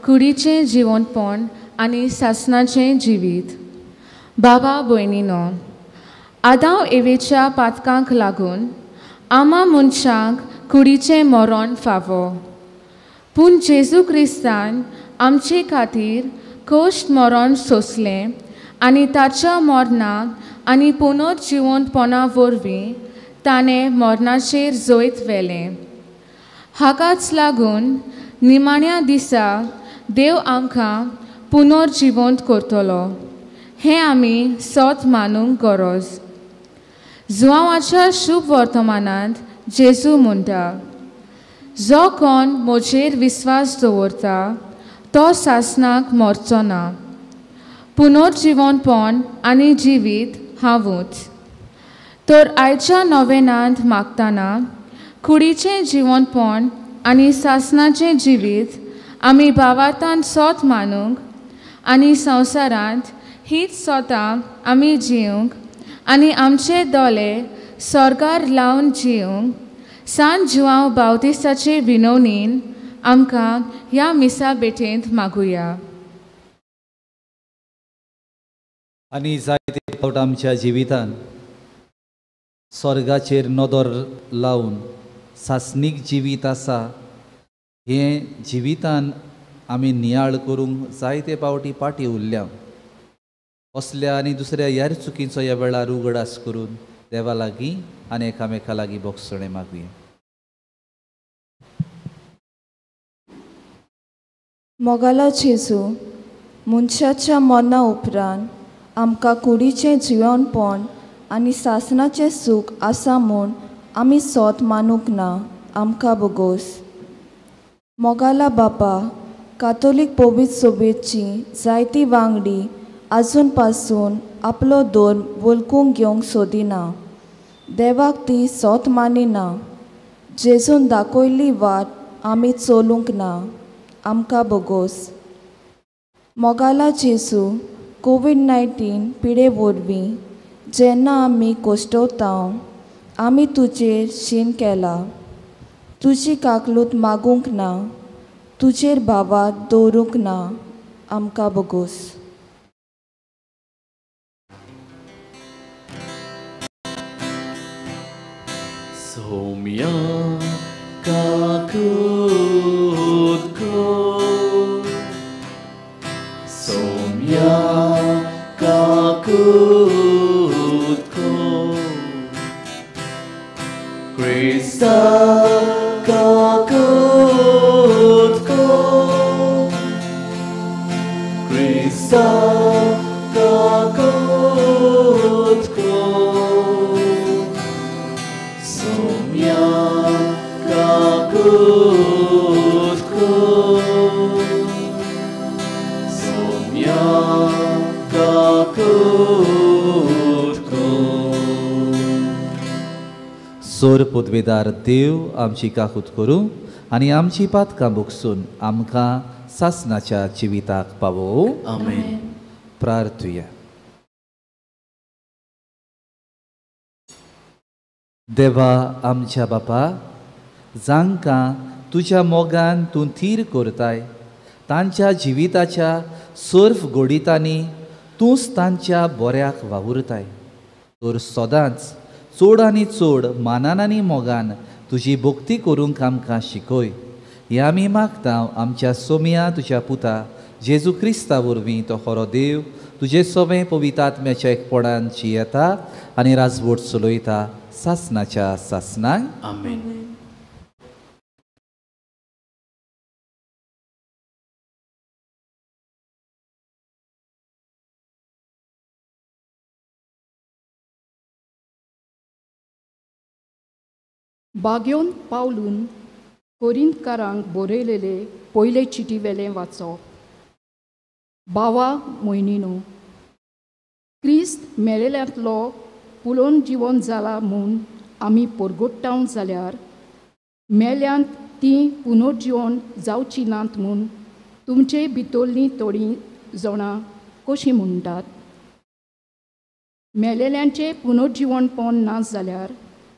कुडीचें जिवंतपण आनी सासणाचें जिवीत. बाबा भयणीनो, आदाव एवेच्या पातकांक लागून आमा मनशांक कुडीचें मरण फावो, पूण जेजू क्रिस्तान आमचे खातीर कश्ट मरण सोंसलें आनी ताच्या मरणाक आनी पुनर्जिवंतपणा वरवीं ताणें मरणाचेर जैत व्हेलें. हाकाच लागून निमाण्या दिसा देव आमकां पुनर्जिवंत करतलो हें आमी सत मानूंक गरज. जुआंवाच्या शुभ वर्तमानांत जेजू म्हणटा, जो कोण म्हजेर विस्वास दवरता तो सासणाक मरचो ना. पुनर्जिवंतपण आनी जिवीत हांवूच. तर आयच्या नोवेनांत मागतना कुडीचें जिवंतपण आनी सासणाचें जिवीत आमी भावार्थान सोत मानूंक आनी संवसारांत हीच सोतां आमी जिवंक आनी आमचे दोळे स्वर्गार लावन जिवंक सान जुआंव बावतिस्ताचे विनवणीन आमकां ह्या मिसा भेटेंत मागुया. आनी जायते फावट आमच्या जिवितान स्वर्गाचेर नदर लावन सासणीक जिवीत आसा हें जिवितान आमी नियाळ करूंक जायते पावटी फाटीं उरल्या. असल्या आनी दुसऱ्या ह्यार चुकींचो ह्या वेळार उगडास करून देवा लागीं आनी एकामेका लागीं भोगसणें मागुया. मोगालो जेजू, मनशाच्या मरणा उपरांत आमकां कुडीचें जिवनपण आनी सासणाचें सूख आसा म्हूण आमी सोत मानूंक ना, आमकां बोगोस. मोगाला बापा, कातोलीक पवित्र सोबेची जायती वांगडी आजून पासून आपलो धर्म वळखूंक घेवंक सोदिना. देवाक ती सोत मानिना. जेजून दाखयल्ली वाट आमी चलूंक ना, आमकां बोगोस. मोगाला जेजू, कोवीड-19 पिडे वरवीं जेन्ना आमी कोश्टवता, आमी तुजेर शीण केला, तुजी काकलूत मागूंक ना, तुजेर भावात दवरूंक ना, आमकां बोगोस. Somya kakut ko, Somya kakut ko, Krista kakut ko, Krista kakut ko, Somya kakut ko, Somya kakut ko. सोर पदवेदार देव आमची काकूत करूं आनी आमची पातकां भोगसून आमकां सासनाच्या जिविताक पावोवं. आमेन. प्रार्थुया. देवा आमच्या बापा, जांकां तुज्या मोगान तूं थीर करताय तांच्या जिविताच्या सर्व गोडितांनी तूंच तांच्या बऱ्याक वावुरताय, तर सदांच चड आनी चड मानान आनी मोगान तुजी भक्ती करूंक आमकां शिकय. हें आमी मागता आमच्या सोम्या तुज्या पुता जेजू क्रिस्ता वरवीं, तो खरो देव तुजे सोबें पवित्र आत्म्याच्या एकपणान जियेता आनी राजवट चलयता सासनाच्या सासनाक. आमेन. बाग्योन पावलून कोरिंतकारांक बरयलेले पयले चिटी वेलें वाचप. बावा म्हयनिनो, क्रिस्त मेलेल्यांतलो पुलोवन जिवन जाला म्हूण आमी परगोट्टावन जाल्यार मेल्यांत तीं पुनर्जिवन जावची नात म्हूण तुमचे भितरलीं थोडीं जाणां कशीं म्हणटात? मेलेल्यांचें पुनर्जिवनपण ना जाल्यार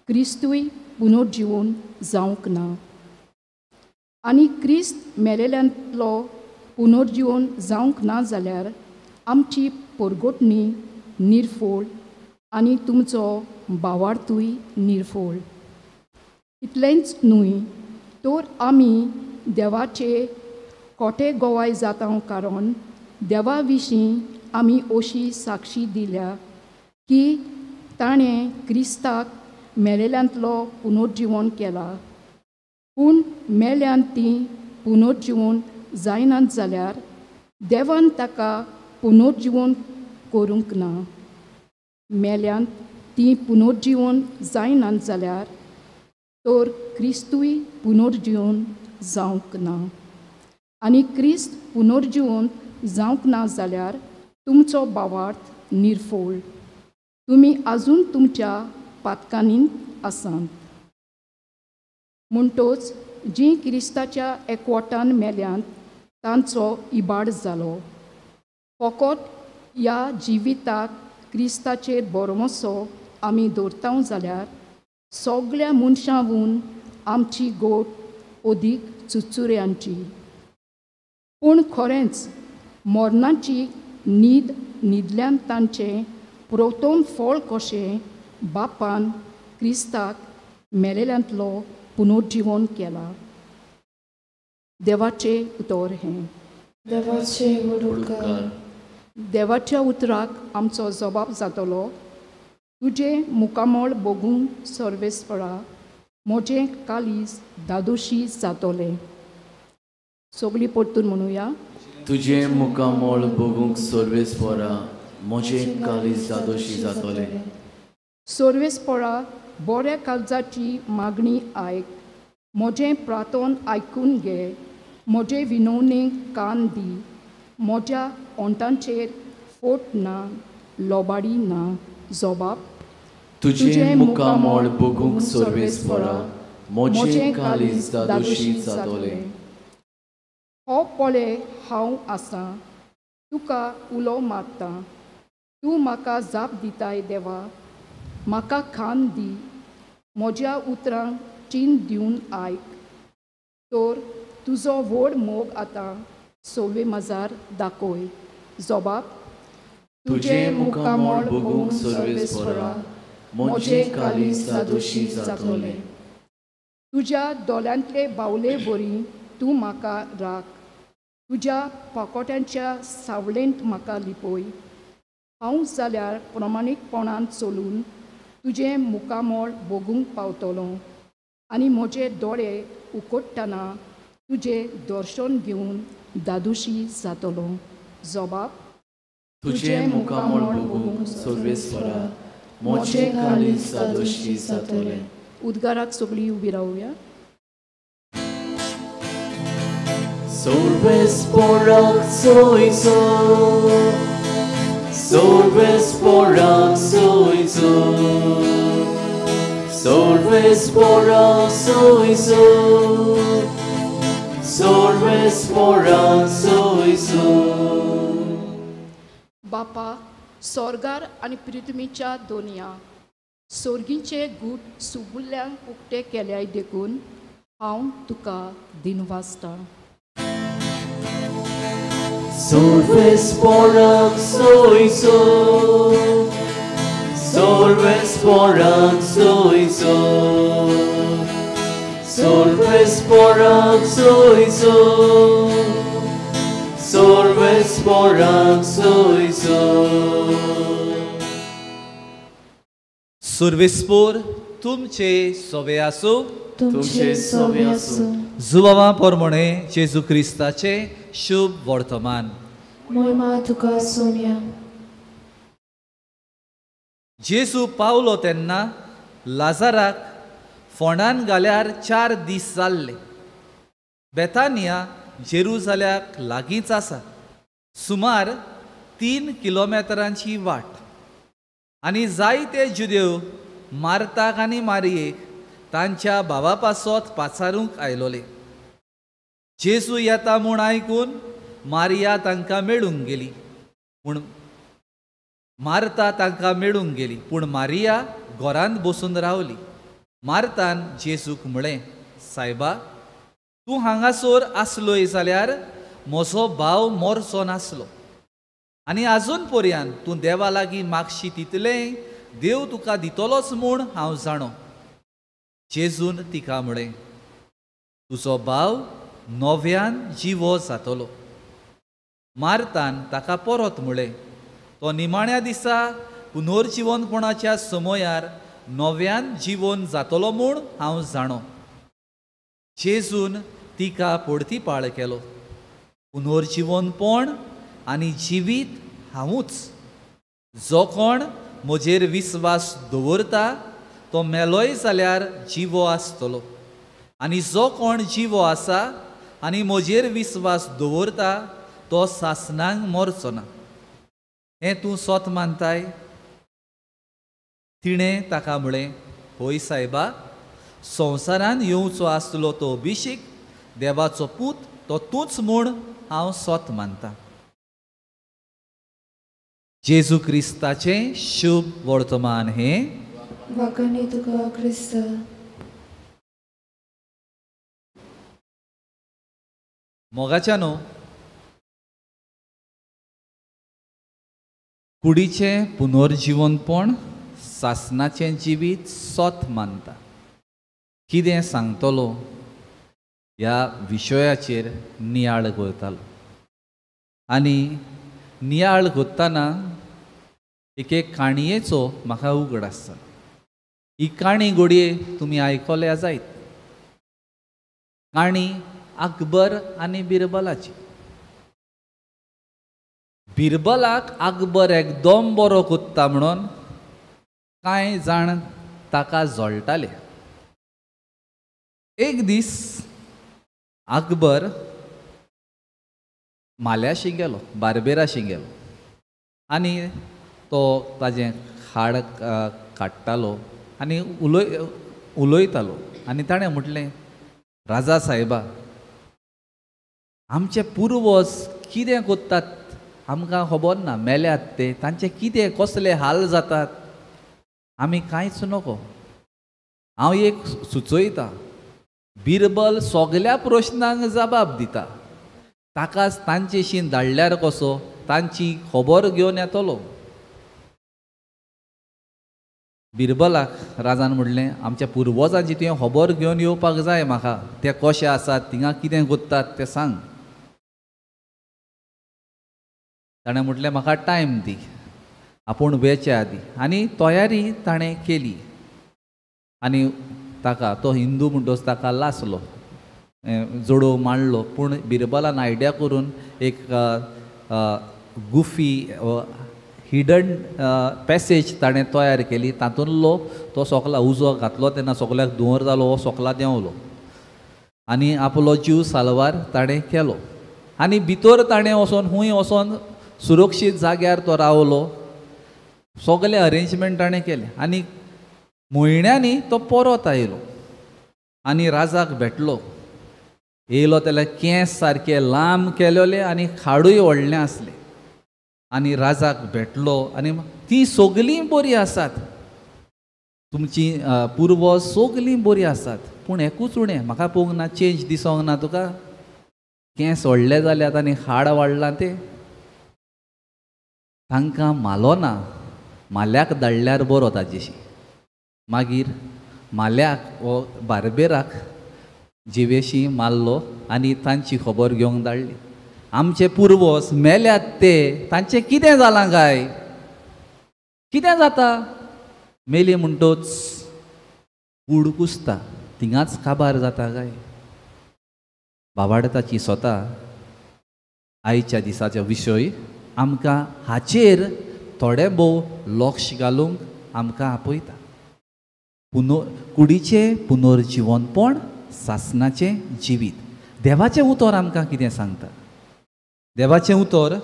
क्रिस्तूय पुनर्जिवन जावंक ना. आनी क्रिस्त मेलेल्यांतलो पुनर्जिवन जावंक ना जाल्यार आमची परगोटणी निर्फोळ आनी तुमचो भावार्थूय निर्फोळ. इतलेंच न्हय तर आमी देवाचे खोटे गोवाय जाता, कारण देवा विशीं आमी अशी साक्षी दिल्या की ताणें क्रिस्ताक मेलेल्यांतलो पुनर्जिवन केला. पूण मेल्यांत तीं पुनर्जिवन जायनात जाल्यार देवान ताका पुनर्जिवन करूंक ना. मेल्यांत तीं पुनर्जिवन जायनात जाल्यार तर क्रिस्तूय पुनर्जिवन जावंक ना. आनी क्रिस्त पुनर्जिवन जावंक ना जाल्यार तुमचो भावार्थ निर्फोळ, तुमी आजून तुमच्या पातकांनी आसात. म्हणटोच जीं क्रिस्ताच्या एकवटान मेल्यांत तांचो इबाड जालो. फकत ह्या जिविताक क्रिस्ताचेर भरवंसो आमी दवरता जाल्यार सगळ्या मनशांहून आमची गोट अदीक चुचुऱ्यांची. पूण खरेंच मरणाची न्हीद न्हिदल्यान तांचें प्रथम फळ कशें बापान क्रिस्ताक मेलेल्यांतलो पुनर्जिवन केला. देवाचें उतर हें. देवाचें उपकार. देवाच्या उतराक आमचो जबाब जातलो. तुजें मुखामळ बगून सर्वेस्परा म्हजें कालीज दादोशी जातलें. सगळीं परतून म्हणुया. तुजें मुखामळ बगूंक सर्वेस्परा म्हजें कालीज दादोशी जातलें. सर्वेस्परा बऱ्या काळजाची मागणी आयक, म्हजें प्रार्थन आयकून घे, म्हजे विनवणेक कान दी. म्हज्या ओंठांचेर फोट ना, लोबाडी ना. जबाब तुजें मुखामळ बगूंक सर्वेस्परा म्हजें काळीज दादोशी जातलें. हो पळय हांव आसां, तुका उलो मारतां, तूं म्हाका जाप दिताय देवा. म्हाका खान दी, म्हज्या उतरांक चीन दिवन आयक, तर तुजो व्हड मोग आतां सोवे मजार दाखय. जबाब तुजें मुखामळ बघूंक सर्वेस्परा म्हजें काळीज धादोशी जातलें. तुज्या दोळ्यांतले बावले वरी तूं म्हाका राख, तुज्या पाकोट्यांच्या सावळेंत म्हाका लिपय. हांव जाल्यार प्रमाणीकपणान चलून तुजें मुखामळ बघूंक पावतलो आनी म्हजे दोळे उकडटना तुजें दर्शन घेवन दादोशी जातलो. जबाब तुजें मुखामळ बघूंक सर्वेस्परा म्हजें काळीज धादोशी जातलें. उद्गाराक सगळीं उबी रावया. सर्वेस्पराक सोयचो, सर्वेस्पराक सोयचो, सर्वेस्पराक सोयचो, सर्वेस्पराक सोयचो. बापा स्वर्गार आनी पृथ्वीच्या दोनया सोर्गीचे गूट सुबुल्ल्यांक उक्ते केल्याय देखून हांव तुका दिनवासतां. सर्वेस्पराक सोयचो, सर्वेस्पराक सोयचो, सर्वेस्पराक सोयचो, सर्वेस्पराक सोयचो. सर्वेस्पोर तुमचे सोवे आसूं, तुमचे सोवे आसूं. जुवावा परमणे जेजू क्रिस्ताचे शुभ वर्तमान. मोयमा तुका सोम्या. जेजू पावलो तेन्ना लाजाराक फोंडान घाल्यार 4 दीस जाल्ले. बेतानिया जेरुजाल्याक लागींच आसा, सुमार 3 किलोमिटरांची वाट. आनी जायते जुदेव मार्ताक आनी मारियेक तांच्या भावा पासत पाचारूंक आयलोले. जेजू येता म्हूण आयकून मारिया तांकां मेळूंक गेली, पूण मार्ता तांकां मेळूंक गेली, पूण मारिया घरांत बसून रावली. मार्तान जेजूक म्हळें, सायबा, तूं हांगासर आसलोय जाल्यार म्हजो भाव मरचो नासलो. आनी आजून पर्यंत तूं देवा लागीं मागशी तितलें देव तुका दितलोच म्हूण हांव जाणो. जेजून तिका म्हळें, तुजो भाव नव्यान जिवो जातलो. मार्तान ताका परत म्हळें, तो निमाण्या दिसा पुनर्जिवनपणाच्या समयार नव्यान जिवन जातलो म्हूण हांव जाणो. जेजून तिका परतीपाळ केलो, पुनर्जिवनपण आनी जिवीत हांवूच. जो कोण म्हजेर विस्वास दवरता तो मेलोय जाल्यार जिवो आसतलो, आनी जो कोण जिवो आसा आनी म्हजेर विस्वास दवरता तो सासणांक मरचो ना. हें तूं सोत मानताय? तिणें ताका म्हळें, हय सायबा, संवसारान येवचो आसलो तो अभिषेक देवाचो पूत तो तूंच म्हूण हांव सोत मानता. जेजू क्रिस्ताचें शुभ वर्तमान हें. वाखाणी तुका क्रिस्त. मोगाच्यानो, कुडीचें पुनर्जिवनपण सासणाचें जिवीत सोत मानता. कितें सांगतलो ह्या विशयाचेर नियाळ करतालो आनी नियाळ करतना एके काणयेचो म्हाका उगडास जालो. ही काणी घडये तुमी आयकल्या जायत. काणी अकबर आनी बिरबलाची. बिरबलाक अकबर एकदम बरो कोत्ता म्हणून कांय जाण ताका जळटाले. एक दीस अकबर माल्याशी गेलो, बार्बेराशी गेलो आनी तो ताजें खाड काडटालो आनी उलयतालो आनी ताणें म्हटलें, राजा साहेबा, आमचे पुर्वज कितें करतात आमकां खबर ना, मेल्यात ते, तांचे कितें कसले हाल जातात आमी कांयच नको. हांव एक सुचयतां, बिरबल सगल्या प्रश्नांक जबाब दिता, ताकाच तांचेशी धाडल्यार कसो तांची खबर घेवन येतलो. बिरबलाक राजान म्हणलें आमच्या पुर्वजांची तुवें खबर घेवन येवपाक जाय म्हाका, ते कशे आसात, थिंगा कितें करतात तें सांग. ताणें म्हटलें म्हाका टायम दी, आपूण वेचे आदी. आनी तयारी ताणें केली आनी ताका तो हिंदू म्हणटच ताका लासलो, जोडो मांडलो. पूण बिरबलान आयडिया करून एक गुफी हिडन पॅसेज ताणें तयार केली, तातूंतलो तो सोकला उजो घातलो तेन्ना सोकल्याक धुंवर जालो, हो सोकला देंवलो आनी आपलो जीव साल्वार ताणें केलो. आनी भितर ताणें वचोन हुंय वचोन सुरक्षीत जाग्यार तो रावलो, सगलें अरेंजमेंट ताणें केलें. आनी म्हयन्यांनी तो परत आयलो आनी राजाक भेटलो. येयलो जाल्यार केंस सारके लांब केलेले आनी खाडूय व्हडलें आसलें. आनी राजाक भेटलो आनी ती सगलीं बरीं आसात, तुमची पुर्वज सगलीं बरीं आसात, पूण एकूच उणें म्हाका पळोवंक ना, चेंज दिसोंक ना तुका, केंस व्हडले जाल्यात आनी हाड वाडलां तें. तांकां मालो ना, माल्याक धाडल्यार बरो ताजेशी. मागीर माल्याक वो बार्बेराक जिवेशी मारलो आनी तांची खबर घेवंक धाडली. आमचे पुर्वज मेल्यात ते, तांचें कितें जालां काय, कितें जाता? मेली म्हणटोच कूड कुसता, थिंगाच काबार जाता काय. बाबाडताची स्वता आयच्या दिसाचो विशय आमकां हाचेर थोडे भोव लक्ष घालूंक आमकां आपयता. कुडीचें पुनर्जिवनपण, सासनाचें जिवीत. देवाचें उतर आमकां कितें सांगता? देवाचें उतर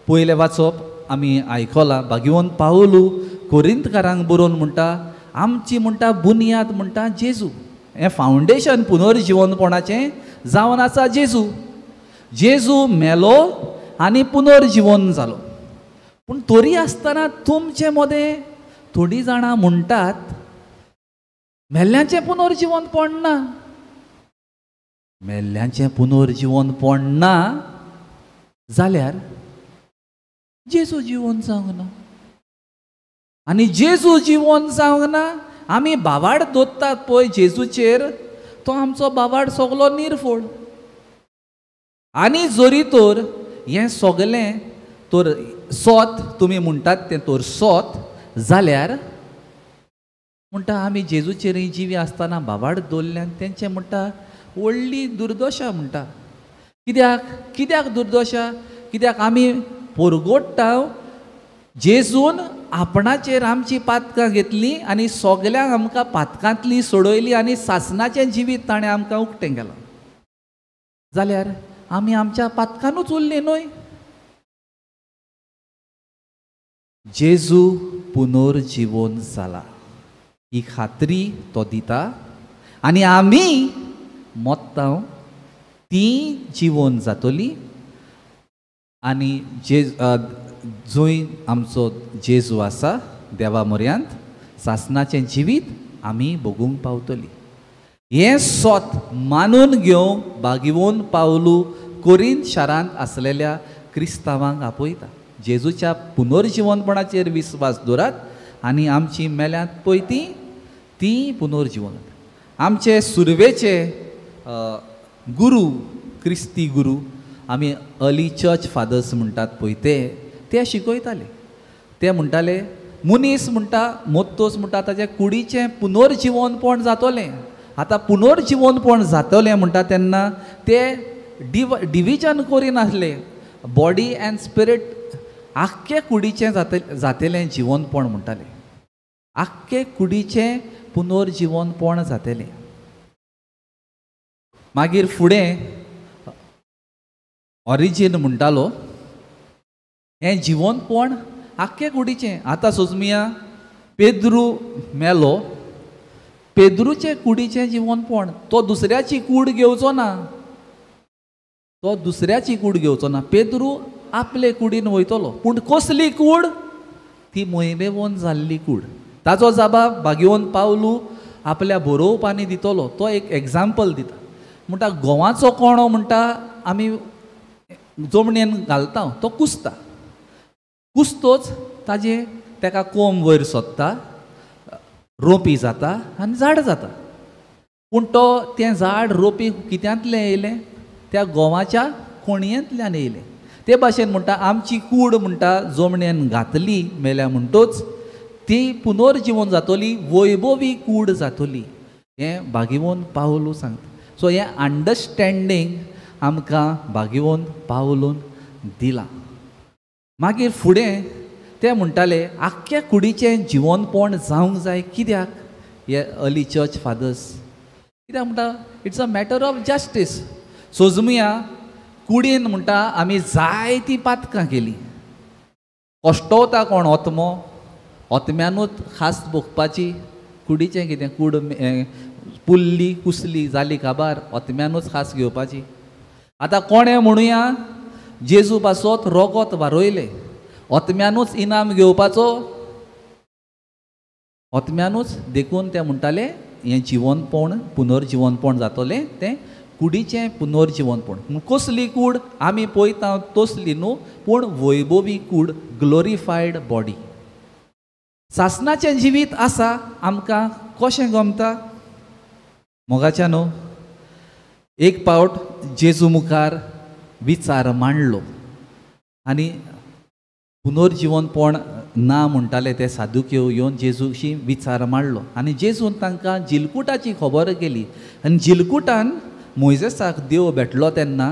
पयलें वाचप आमी आयकलां. भाग्यवंत पावलू कोरिंतकारांक बरोवन म्हणटा, आमची म्हणटा बुन्याद म्हणटा जेजू, हें फावंडेशन पुनर्जिवनपणाचें जावन आसा जेजू. जेजू मेलो आनी पुनर्जिवन जालो. पूण तरी आसतना तुमचे मदें थोडीं जाणां म्हणटात मेल्ल्यांचें पुनर्जिवनपण ना, मेल्ल्यांचें पुनर्जिवनपण ना जाल्यार जेजू जिवन जावंक ना. आनी जेजू जिवन जावंक ना, आमी बावाड दोत्तात पळय जेजूचेर, तो आमचो बावाड सगलो निर्फोड. आनी जरी तर हें सगलें तर सोत तुमी म्हणटात तें तर सोत जाल्यार म्हणटा आमी जेजूचेर जिवी आसतना बावाड दवरल्यान तेंचें म्हणटा व्हडली दुर्दशा म्हणटा. कित्याक कित्याक दुर्दशा? कित्याक आमी पोरगोडटा जेजून आपणाचेर आमची पातकां घेतली आनी सगल्यांक आमकां पातकांतली सोडयली आनी सासनाचें जिवीत ताणें आमकां उक्तें केलां. जाल्यार आमी आमच्या पातकानूच उरली न्हय. जेजू पुनर्जिवन जाला ही खात्री तो दिता आनी आमी मोत्तांव ती जिवन जातली. आनी जे जंय आमचो जेजू आसा देवा म्हऱ्यांत सासनाचें जिवीत आमी भोगूंक पावतली. हें सोत मानून घेवंक बागिवोन पावलू कोरींत शारांत आसलेल्या क्रिस्तांवांक आपयता. जेजूच्या पुनर्जिवनपणाचेर विस्वास दवरात आनी आमची मेल्यांत पळय ती ती पुनर्जिवन. आमचे सुरवेचे गुरू, क्रिस्ती गुरू, आमी अर्ली चर्च फादर्स म्हणटात पळय ते, ते शिकयताले. ते म्हणटाले मनीस म्हणटा मोत्तोस म्हणटा ताच्या कुडीचें पुनर्जिवनपण जातलें. आतां पुनर्जिवनपण जातलें म्हणटा तेन्ना ते डिविजन करिनासले, बॉडी एंड स्पिरीट आख्खे कुडीचें जातलें जिवनपण म्हणटाले, आख्खे कुडीचें पुनर्जिवनपण जातलें. मागीर फुडें ऑरिजीन म्हणटालो हें जिवनपण आख्खे कुडीचें. आतां सोजमिया पेद्रू मेलो, पेद्रूचे कुडीचें जिवनपण, तो दुसऱ्याची कूड घेवचो ना. तो दुसऱ्याची कूड घेवचो ना. पेद्रू आपले कुडीन वयतलो, पूण कसली कूड? ती मोहिमेवन जाल्ली कूड. ताजो जाबाब भागेवन पावलू आपल्या बरोवपांनी दितलो. तो एक एग्जाम्पल दिता, म्हणटा गोवाचो कोणो म्हणटा आमी जमणेन घालता, तो कुसता, कुसतोच ताजे ताका कोंब वयर सोदता, रोपी जाता आनी झाड जाता. पूण तो तें झाड रोपी कित्यांतलें येयलें? त्या गोवाच्या कोणयेंतल्यान येयलें. ते भाशेन म्हणटा आमची कूड म्हणटा जमणेन घातली मेल्या म्हणटोच ती पुनर्जिवन जातली, वैभवी कूड जातली. हें भागीवन पावलू सांगता. सो हें अंडरस्टँडींग आमकां भागीवन पावलून दिलां. मागीर फुडें ते म्हणटाले आख्ख्या कुडीचें जिवनपण जावंक जाय. कित्याक? हे अर्ली चर्च फादर्स कित्याक म्हणटा it's a matter of justice. सोजमुया कुडीन म्हणटा आमी जायतीं पातकां केलीं, कश्टवता कोण? ओतमो. ओतम्यानूच खास भोगपाची. कुडीचें कितें? कूड पुल्ली कुसली जाली काबार, ओतम्यानूच खास घेवपाची. आतां कोणें म्हणुया जेजू पासत रोगोत वारयलें, ओतम्यानूच इनाम घेवपाचो, ओतम्यानूच. देखून ते म्हणटाले हें जिवनपण पुनर्जिवनपण जातलें तें कुडीचें पुनर्जिवनपण. कसली कूड आमी पळयता तसली न्हू, पूण वैभवी कूड, ग्लोरिफायड बॉडी. सासणाचें जिवीत आसा आमकां कशें गमता? मोगाच्या न्हू, एक पावट जेजू मुखार विचार मांडलो आनी पुनर्जिवनपण ना म्हणटाले ते सादुक्यो येवन जेजूशी विचार मांडलो आनी जेजून तांकां जिलकुटाची खबर केली. आनी जिलकुटान मोयजेसाक देव भेटलो तेन्ना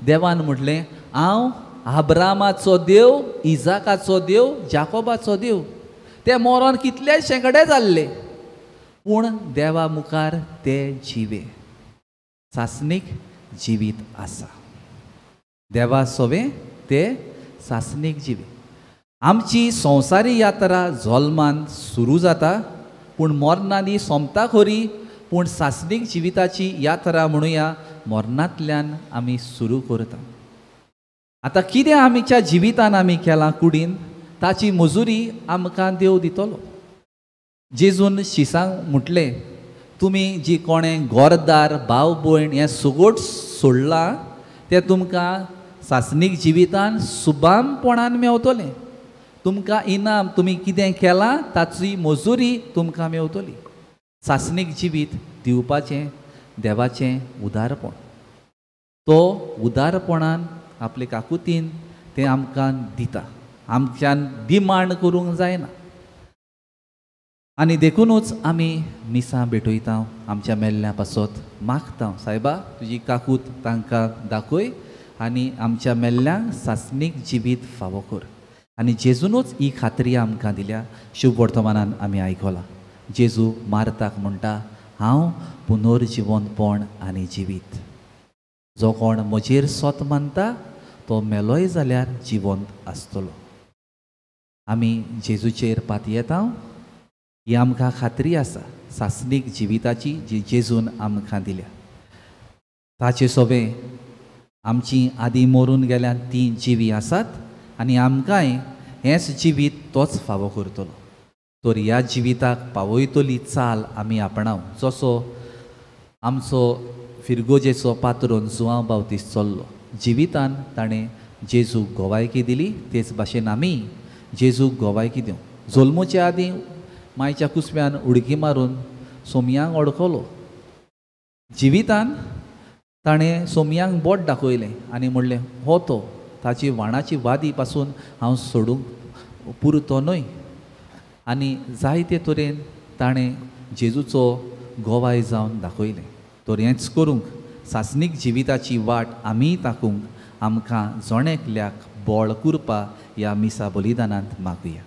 देवान म्हटलें हांव आब्रामाचो देव, इजाकाचो देव, जाकोबाचो देव. ते मरोन कितले शेंकडे जाल्ले, पूण देवा मुखार ते जिवे, सासणीक जिवीत आसा. देवा सोवे ते सासणीक जिवे. आमची संवसारी यात्रा जल्मान सुरू जाता, पूण मरणांनी सोंपता खरी, पूण सासणीक जिविताची यात्रा म्हणुया मरणांतल्यान आमी सुरू करता. आतां कितें आमच्या जिवितान आमी केलां कुडीन, ताची मजुरी आमकां देव दितलो. जेजून शिसांक म्हटलें तुमी जी कोणें घरदार भाव भयण हें सगोट सोडलां तें तुमकां सासणीक जिवितान सुबामपणान मेवतलें. तुमकां इनाम तुमी कितें केलां ताची मजुरी तुमकां मेवतली. सासणीक जिवीत दिवपाचें देवाचें उदारपण. तो उदारपणान आपले काकुतीन तें आमकां दिता, आमच्यान डिमांड करूंक जायना. आनी देखुनूच आमी मिसां भेटयता, आमच्या मेल्ल्या पासत मागता, सायबा तुजी काकूत तांकां दाखय आनी आमच्या मेल्ल्यांक सासणीक जिवीत फावो कर. आनी जेजूनूच ही खात्री आमकां दिल्या. शुभ वर्तमानान आमी आयकलां जेजू मार्ताक म्हणटा हांव पुनर्जिवनपण आनी जिवीत, जो कोण म्हजेर सोत मानता तो मेलोय जाल्यार जिवंत आसतलो. आमी जेजूचेर पातयेता ही आमकां खात्री आसा सासणीक जिविताची जी जेजून आमकां दिल्या. ताचे सोबें आमची आदीं मरून गेल्यान तीं जिवी आसात आनी आमकांय हेंच जिवीत तोच फावो करतलो. तर ह्या जिविताक पावयतली चाल आमी आपणाव, जसो आमचो फिरगोजेचो पात्रोन जुआंव बावतीस चल्लो. जिवितान ताणें जेजूक गोवायकी दिली, तेच भाशेन आमी जेजूक गोवायकी दिवं. जल्मोचे आदीं मायच्या कुसव्यान उडकी मारून सोमयांक अडकलो. जिवितान ताणें सोमयांक बोट दाखयलें आनी म्हणलें हो तो, ताची वाणाची वादी पासून हांव सोडूंक पुरतो न्हय. आनी जायते तरेन ताणें जेजूचो गोवाय जावन दाखयलें. तर हेंच करूंक सासणीक जिविताची वाट आमी ताकूंक आमकां जण एकल्याक बळ कुरपा ह्या मिसा बलिदानांत मागुया.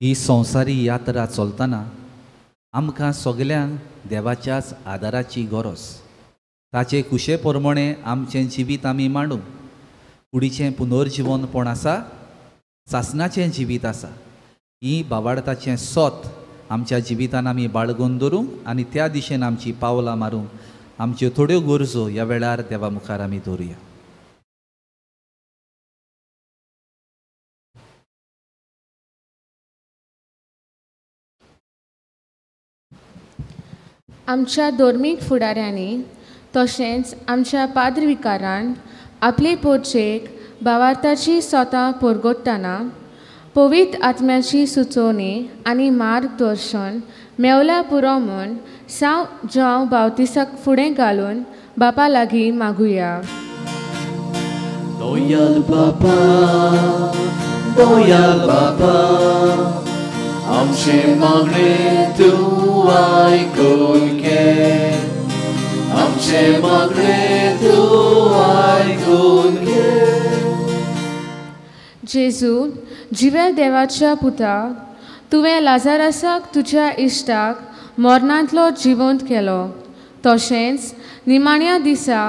ही संवसारी यात्रा चलतना आमकां सगल्यांक देवाच्याच आदाराची गरज. ताचे कुशे प्रमाणे आमचें जिवीत आमी मांडूं. कुडीचें पुनर्जिवनपण आसा सासनाचें जिवीत आसा. ही भावार्थाचें सोत आमच्या जिवितान आमी बाळगून दवरूंक आनी त्या दिशेन आमची पावलां मारूंक आमच्यो थोड्यो गरजो ह्या वेळार देवा मुखार आमी दवरुया. आमच्या धर्मीक फुडाऱ्यांनी तशेंच आमच्या पाद्रविकारान आपले पोरचेक भावार्थाची सोतां परगटतना पवित्र आत्म्याची सुचोवणी आनी मार्गदर्शन मेवल्या पुरो म्हूण सांव जुआंव बावतिसाक फुडें घालून बापा लागीं मागुया. दोयाल बापा, दोयाल बापा, आमचें मागणें तूं आयकून घे, आमचें मागणें तूं आयकून घे. जेजू जिव्या देवाच्या पुता, तुवें लाजारसाक तुज्या इश्टाक मरणांतलो जिवंत केलो, तशेंच निमाण्या दिसा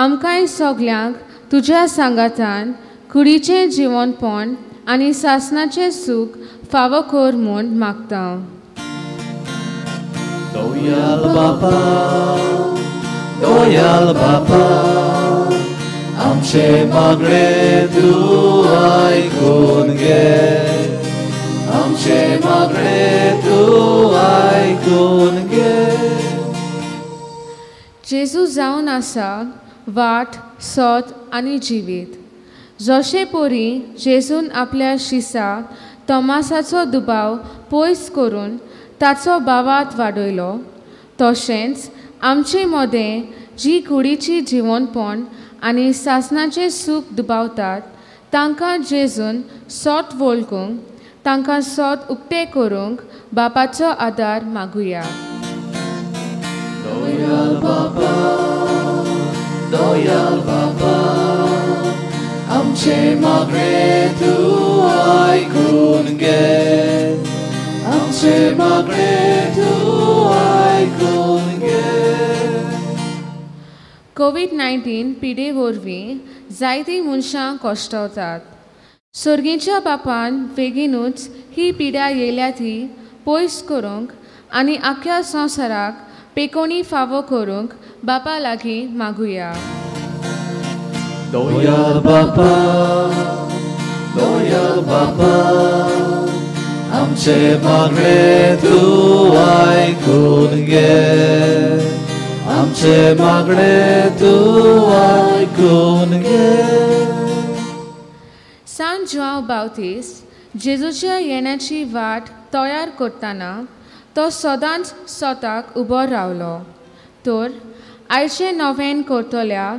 आमकांय सगल्यांक तुज्या सांगातान कुडीचें जिवनपण आनी सासनाचें सूख फावो कर म्हूण मागता. दोयाल बापा, दोयाल बापा, आमचें मागणें तूं आयकून घे, आमचें मागणें तूं आयकून घे. जेजू जावन आसा वाट, सत आनी जिवीत. जशे परी जेजून आपल्या शिसा तोमासाचो दुबाव पयस करून ताचो भावार्थ वाडयलो, तशेंच आमचे मदें जी कुडीची जिवनपण आनी सासनाचें सूख दुबावतात तांकां जेजून सोत वळखूंक, तांकां सोत उक्तें करूंक बापाचो आदार मागुया. दोयाल बापा, दोयाल बापा, आमचें मागणें तूं आयकून घे, आमचें मागणें तूं आयकून घे. कोवीड-19 पिडे वरवीं जायतीं मनशां कश्टवतात. सर्गीच्या बापान बेगीनूच ही पिडा येयल्या ती पयस करूंक आनी आख्ख्या संवसाराक पेकोणी फावो करूंक बापा लागीं मागुया. दोयाल बापा, दोयाल बापा, आमचें मागणें तूं आयकून घे, आमचें मागणें तूं आयकून घे. सांत जुआंव बावतीस जेजूच्या येण्याची वाट तयार करतना तो सदांच स्वताक उबो रावलो. तर आयचें नवें करतल्या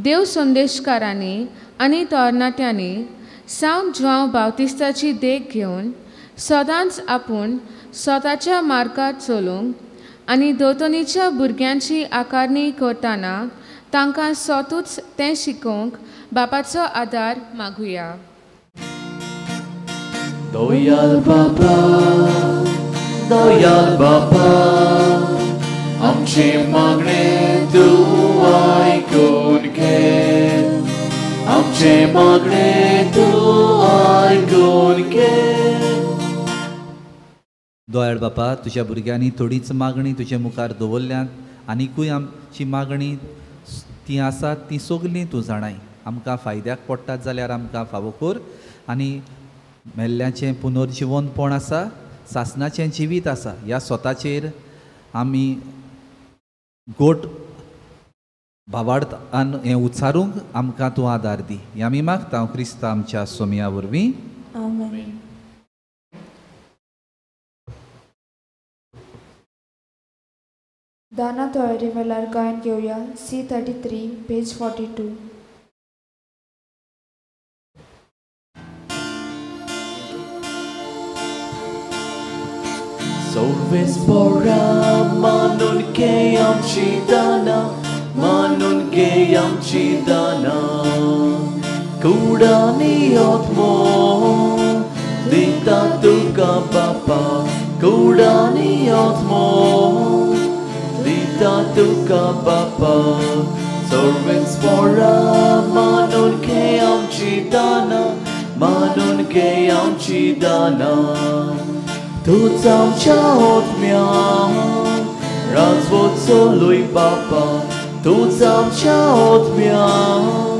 देव संदेशकारांनी आनी तरणाट्यांनी सांत जुआंव बावतिस्ताची देख घेवन सदांच आपूण स्वताच्या मार्गार चलूंक आनी दोतोनीच्या भुरग्यांची आकारणी करतना तांकां स्वतूच तें शिकोवंक बापाचो आदार मागुया. दोयाल बापा, दोयाल बापा, आमचें मागणें तूं आयकून घे, आमचें मागणें तूं आयकून घे. दोयाळ बापा, तुज्या भुरग्यांनी थोडीच मागणी तुजे मुखार दवरल्यात, आनिकूय आमची मागणी ती आसात ती सगलीं तूं जाणाय. आमकां फायद्याक पडटात जाल्यार आमकां फावो कर आनी मेल्ल्याचें पुनर्जिवनपण आसा, सासनाचें जिवीत आसा, ह्या स्वताचेर आमी गोट भावार्थान हें उच्चारूंक आमकां तूं आदार दी. हें आमी मागता क्रिस्ता आमच्या सोमया वरवीं. आमेन. दाना तयारी वेळार गायन घेवया. C33 page 42. Solves pora मानून घे आमची दाना, मानून घे आमची दाना, कुडानी आत्मो दिता तुका बापा, कुडानी आत्मो दिता तुका बापा. Solves pora मानून घे आमची दाना, मानून घे आमची दानां तूंच आमच्या आत्म्यान राजवट चलय बापा तूंच आमच्या आत्म्यान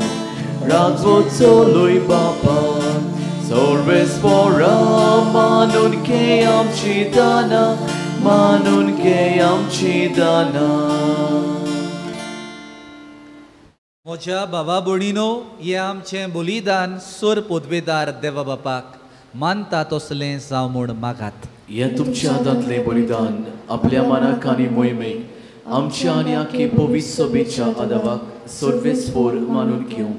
राजवट चलय बापा सर्वेस्पोरा मानून घे आमची दानां मानून घे आमची दानां. म्हज्या बाबा भयणीनो, हें आमचें बलिदान सोर पदवेदार देवा बापाक मानता तसलें जावं म्हूण मागात. हें तुमच्या हातांतलें बलिदान आपल्या मनाक आनी मोहिमेक आमच्या आनी आखे पवित्र सभेच्या आदावाक सर्वेस्पोर मानून घेवं.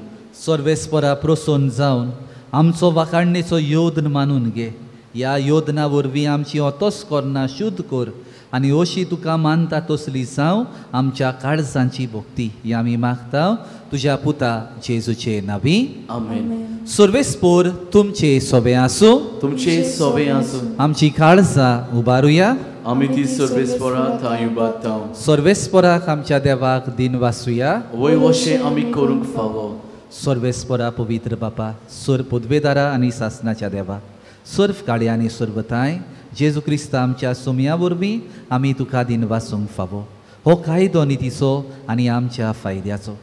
सर्वेस्पोरा प्रसन्न जावन आमचो वाखाणणेचो योदन मानून घे. ह्या योदना वरवीं आमची अतोस करना शुद्ध कर आनी अशी तुका मानता तसली जावं आमच्या काळजांची भक्ती. ही आमी मागता तुज्या पुता जेजूचे नांवी. आमेन. सर्वेस्पोर तुमचे सोबे आसूं. तुमचे सोबे आसूं. आमची काळजां उबारुया. आमी ती सर्वेस्पोरा थंय उबारता. सर्वेस्पोराक आमच्या देवाक दिन वासुया. वय वशें आमी करूंक फावो. सर्वेस्पोरा पवित्र बापा, सोर पदवेदारा आनी सासनाच्या देवा, सर्व काळी आनी सर्वताय जेजू क्रिस्त आमच्या सोमया वरवीं आमी तुका दिन वासूंक फावो. हो कायदो नितीचो आनी आमच्या फायद्याचो.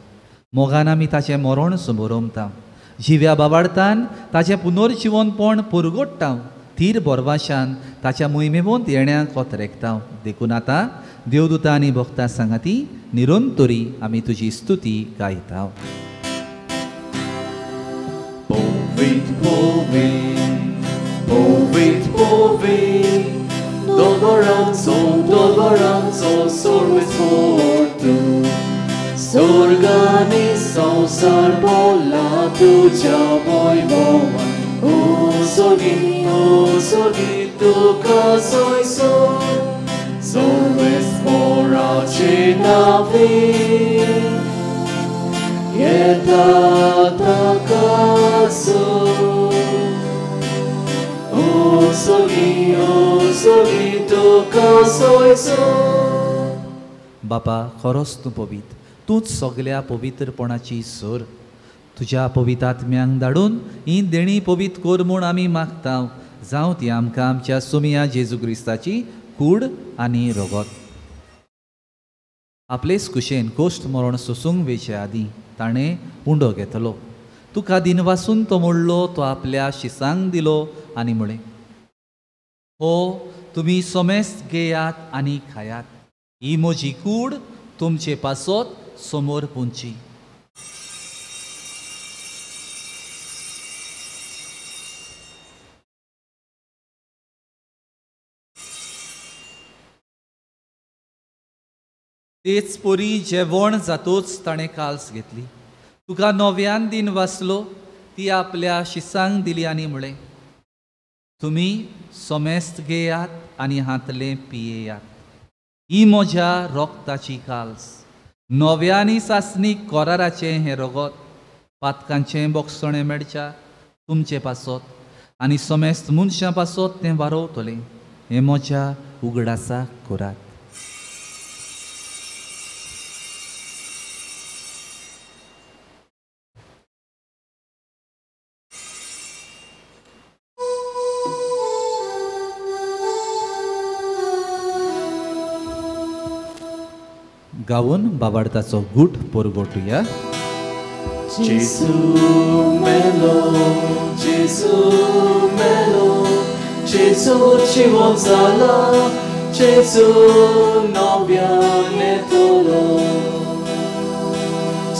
मोगान आमी ताचें मरण समोरमता, जिव्या बाबाडतान ताचें पुनर्जिवनपण पुरगोडटा, थीर बोरवाशान ताच्या मोहिमेवंत येण्याक कोतरेकता. देखून आतां देवदूता आनी भक्तां सांगाती निरंतरी आमी तुजी स्तुती गायता. Povit, povit, povit, povit, doboranco, doboranco, सर्वेस्पोर तूं. स्वर्गानी संवसार बोला तुज्या वैभवान. ओ सोगी तुका सोयसो सर्वेस्पोराचे नांवे येता ताकासो. ओ सोगी तुका सोयसो. बापा, खरोच तूं पवित्र, तूंच सगल्या पवित्रपणाची सर. तुज्या पवित्र आत्म्यांक धाडून ही देणी पवित्र कर म्हूण आमी मागता. जावं ती आमकां आमच्या सोमया जेजू क्रिस्ताची कूड आनी रगत. आपलेच कुशेन कोश्ट मरण सोसूंक वेचे आदीं ताणें उंडो घेतलो. तुका दिनवासून तो मोडलो, तो आपल्या शिसांक दिलो आनी म्हळें, हो तुमी सोमेस्त घेयात आनी खायात, ही म्हजी कूड तुमचे पासत समोर पुंची. तेच परी जेवण जातोच ताणें काल्स घेतली, तुका नव्यान दिन वाचलो, ती आपल्या शिसांक दिली आनी म्हळें, तुमी सोमेस्त घेयात आनी हांतलें पियेयात, ही म्हज्या रोगताची काल्स, नव्या आनी सासणीक कोराराचें हें रगत पातकांचें बोगसणें मेळच्या तुमचे पासत आनी सोमेस्त मनशां पासत तें वारोवतलें, हें म्हज्या उगडासाक करात. गावन बाबाडताचो गूट पोरगोटुया. जेजू मेलो, जेजू मेलो, जेजू जिवन जाला, जेजू नव्यान येतलो.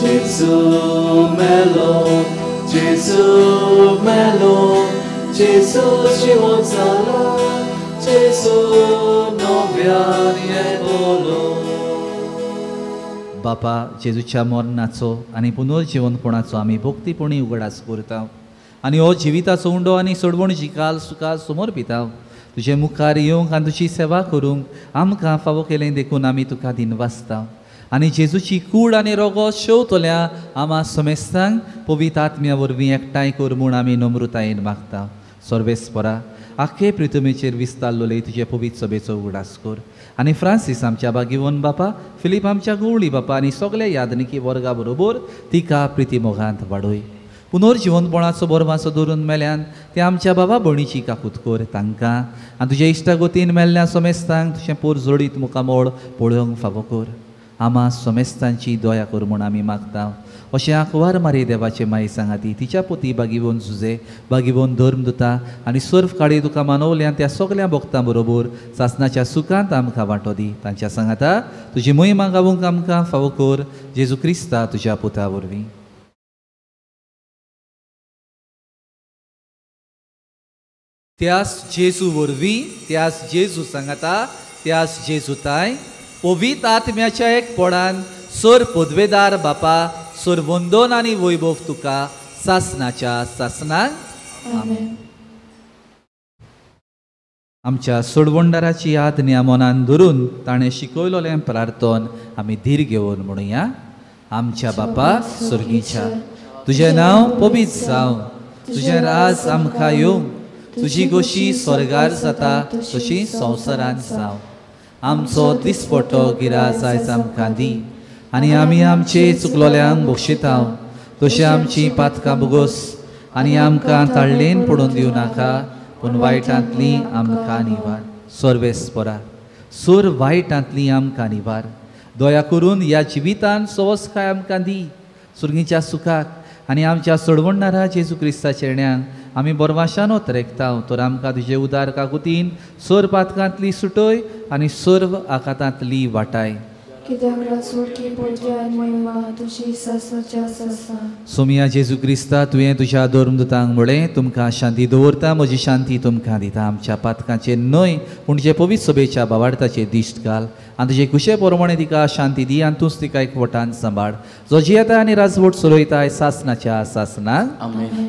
जेजू मेलो, जेजू मेलो, जेजू जिवन जाला, जेजू नव्यान येतलो. बापा, जेजूच्या मरणाचो आनी पुनर्जिवनपणाचो आमी भक्तीपणी उगडास करता आनी हो जिविताचो उंडो आनी सोडवण जिकाल सुका समोर पिता. तुजे मुखार येवंक आनी तुजी सेवा करूंक आमकां फावो केलें देखून आमी तुका दिनवासता. आनी जेजूची कूड आनी रोगो शेवतल्या आमा समेस्तांक पवित्र आत्म्या वरवीं एकठांय कर म्हूण आमी नम्रतायेन मागता. सर्वेस्परा, आखे पृथ्वीचेर विस्तारलोले तुजे पवित्र सभेचो उगडास कर आनी फ्रांसीस आमच्या बागिवन बापा, फिलीप आमच्या गुवळी बापा आनी सगळे यादनिकी वर्गा बरोबर तिका प्रिती मोगांत वाडय. पुनर्जिवंतपणाचो बोरवासो दवरून मेल्यान ते आमच्या बाबा भयणीची काकूत कर तांकां आनी तुज्या इश्टागोतीन मेल्ल्या सोमेस्तांक तुजें पोर जोडीत मुखामोळ पळोवंक फावो कर. आमा सोमेस्तांची दया कर म्हूण आमी मागता. अशें आंकवार मारी देवाचे माई सांगाती तिच्या पोती बागीवन जुजे बागीवन धर्म दिता आनी सर्व काळी तुका मानवल्यान त्या सगळ्या भक्तां बरोबर सासनाच्या सुखांत आमकां वांटो दी. तांच्या सांगाता तुजी मोहिमा गावूंक आमकां फावो कर जेजू क्रिस्ता तुज्या पुता वरवीं. त्यास जेजू वरवीं, त्यास जेजू सांगाता, त्यास जेजू ताय पवित्र आत्म्याच्या एक पोडान सर पदवेदार बापा सर वंदन आनी वैभव तुका सासनाच्या सासनाक. आमेन. आमच्या सोडवणदाराची आज्ञा मनान धरून ताणें शिकयलेलें प्रार्थन आमी धीर घेवन म्हणुया. आमच्या बापा स्वर्गीच्या, तुजें नांव पवित्र जावं, तुजें राज आमकां येवं, तुजी गोशी स्वर्गार जाता तशी संवसारांत जावं. आमचो दिसपटो गिरास आयज आमकां दी आनी आमी आमचे चुकलोल्यांक बक्षिता तशें आमची पातकां बोगोस आनी आमकां ताळ्ळेन पडून दिवं नाका पूण वायटांतली आमकां निवार. सर्वेस्परा सोर वायटांतली आमकां निवार. दया करून ह्या जिवितान सवसकाय आमकां दी सुर्गीच्या सुखाक आनी आमच्या सोडवणदारा जेजू क्रिस्ता चेरण्यांक आमी बोरवाशानोत रेखता तर आमकां तुजे उदार काकुतीन सोर पातकांतली सुटय आनी सर्व आकातांतली वाटाय. सोमिया जेजू क्रिस्ता तुवें तुज्या धर्मदूतांक म्हळें तुमकां शांती दवरता म्हजी शांती तुमकां दिता. आमच्या पातकांचेर न्हय पूण तुजे पवित्र सभेच्या बावार्थाचेर दिश्ट घाल आनी तुजे कुशे प्रमाणे तिका शांती दी आनी तूंच तिका एकवटान सांबाळ जो जियेता आनी राजवट चलयता सासनाच्या सासनाक.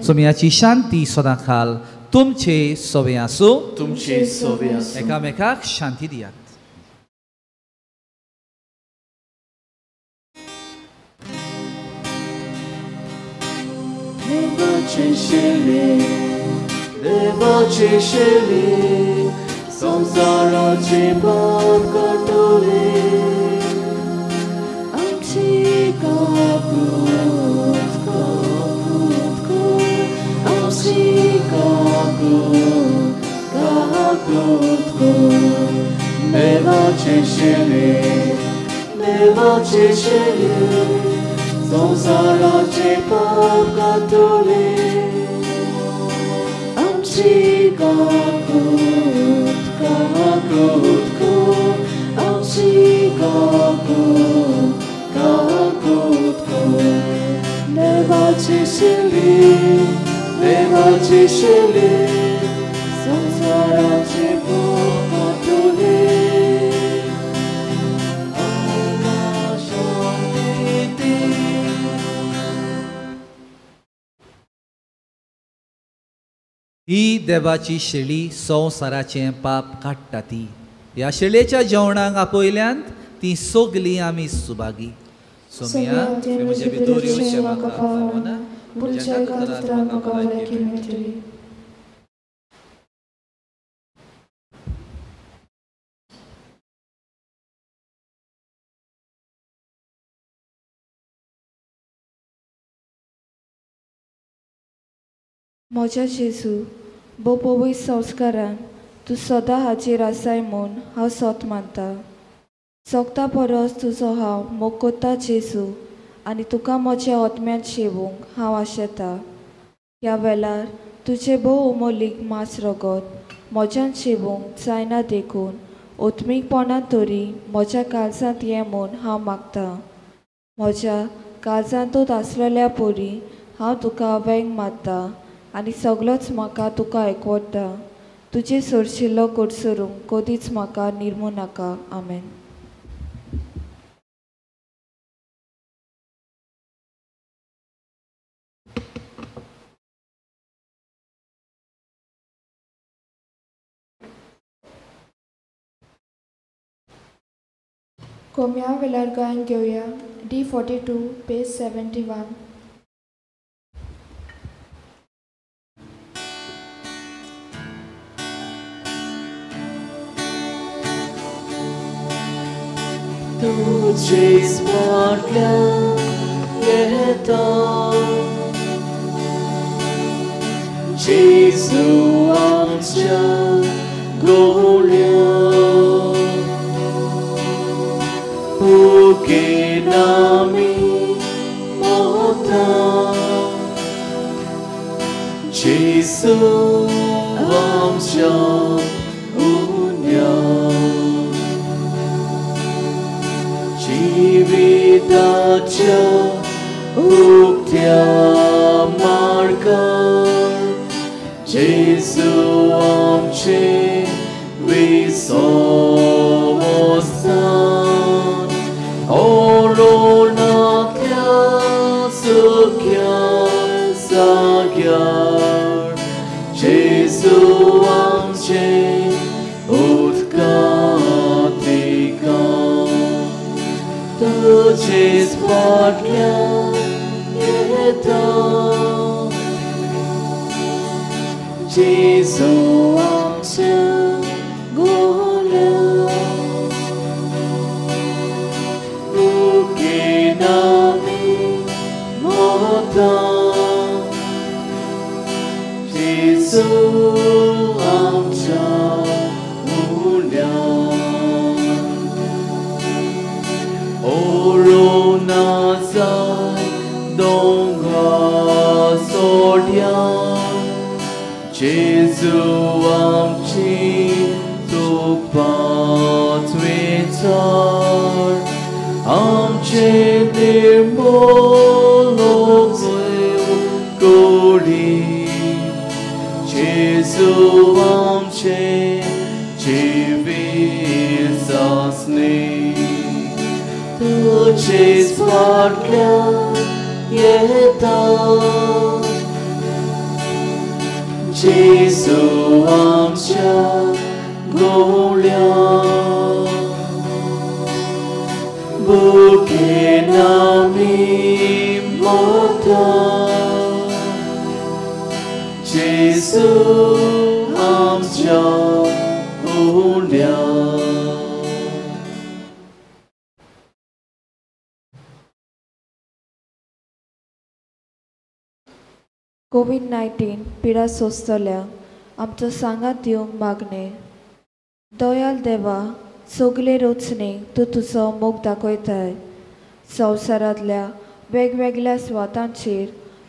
सोमियाची शांती सदां खाल तुमचे सवे आसूं. तुमचे सवे आसूं. एकामेकाक शांती दियात. देवाचे शेली संवसाराचे पाप काडटले आमची काकूत काकूत कर आमची काकूत काकूत कर. देवाचे शेली देवाचे शेली संवसाराचे पाप काडटले आमची काकूत काकूत कर आमची काकूत काकूत कर. देवाची शेली संवसाराचे पाप काडटले आमकां शांती दी. ही देवाची शेळी संवसाराचें पाप काडटा ती. ह्या शेळयेच्या जेवणाक आपयल्यान ती सगलीं आमी सुभागी. सोमिया म्हजे भितर येवचें म्हाका फावना पूण तुज्या कातरान म्हाका भलायकी मेळटली. म्हज्या जेजू भोव पवित्र संस्कारान तूं सदां हाजीर आसाय म्हूण हांव सोत मानता. सोगता परस तुजो हांव मोग कोत्ता जेजू आनी तुका म्हज्या आत्म्यांत शेवूंक हांव आशेता. ह्या वेळार तुजें भोव अमोलीक मांस रगत म्हज्यान शेवूंक जायना देखून ओत्मीकपणान तरी म्हज्या काळजांत ये म्हूण हांव मागता. म्हज्या काळजांतूच आसलेल्या परी हांव तुका वेंग मारता आनी सगलोच म्हाका तुका एकवटा. तुजे सरशिल्लो कडसरूंक कदीच म्हाका निर्मू नाका. आमेन. कोम्या वेळार गायन घेवया. D42 page 71. तुझेच फाटल्यान येता जेजू आमच्या गोळ्या भुकेनामी मोता जेजू आमच्या उन्या जिविताच्या उक्त्या मार्गार जेजू आमचे विसवस्थान ओरोनांतल्या सुख्या जाग्यार जेजू आमचे उदकांत तुझेच फाटल्यान येता जेजू आमच्या गोळ्या भुकेनामी मोता जेजू आमच्या उण्या ओरोनाचा दोंगर सोड्यान जेजू आमची तुपात विचार आमचे निर्मोल कोडी जेजू आमचे जिवीत सासणी तुझेच फाटल्यान येता जेजू आमच्या गोळ्या भुकेनामी मोता जेजू आमच्या उण्या. कोवीड-19 पिडा सोंसतल्यांक आमचो सांगात दिवंक मागणें. दयाल देवा, सगले रचणेक तूं तुजो मोग दाखयताय. संवसारांतल्या वेगवेगळ्या सुवातांचेर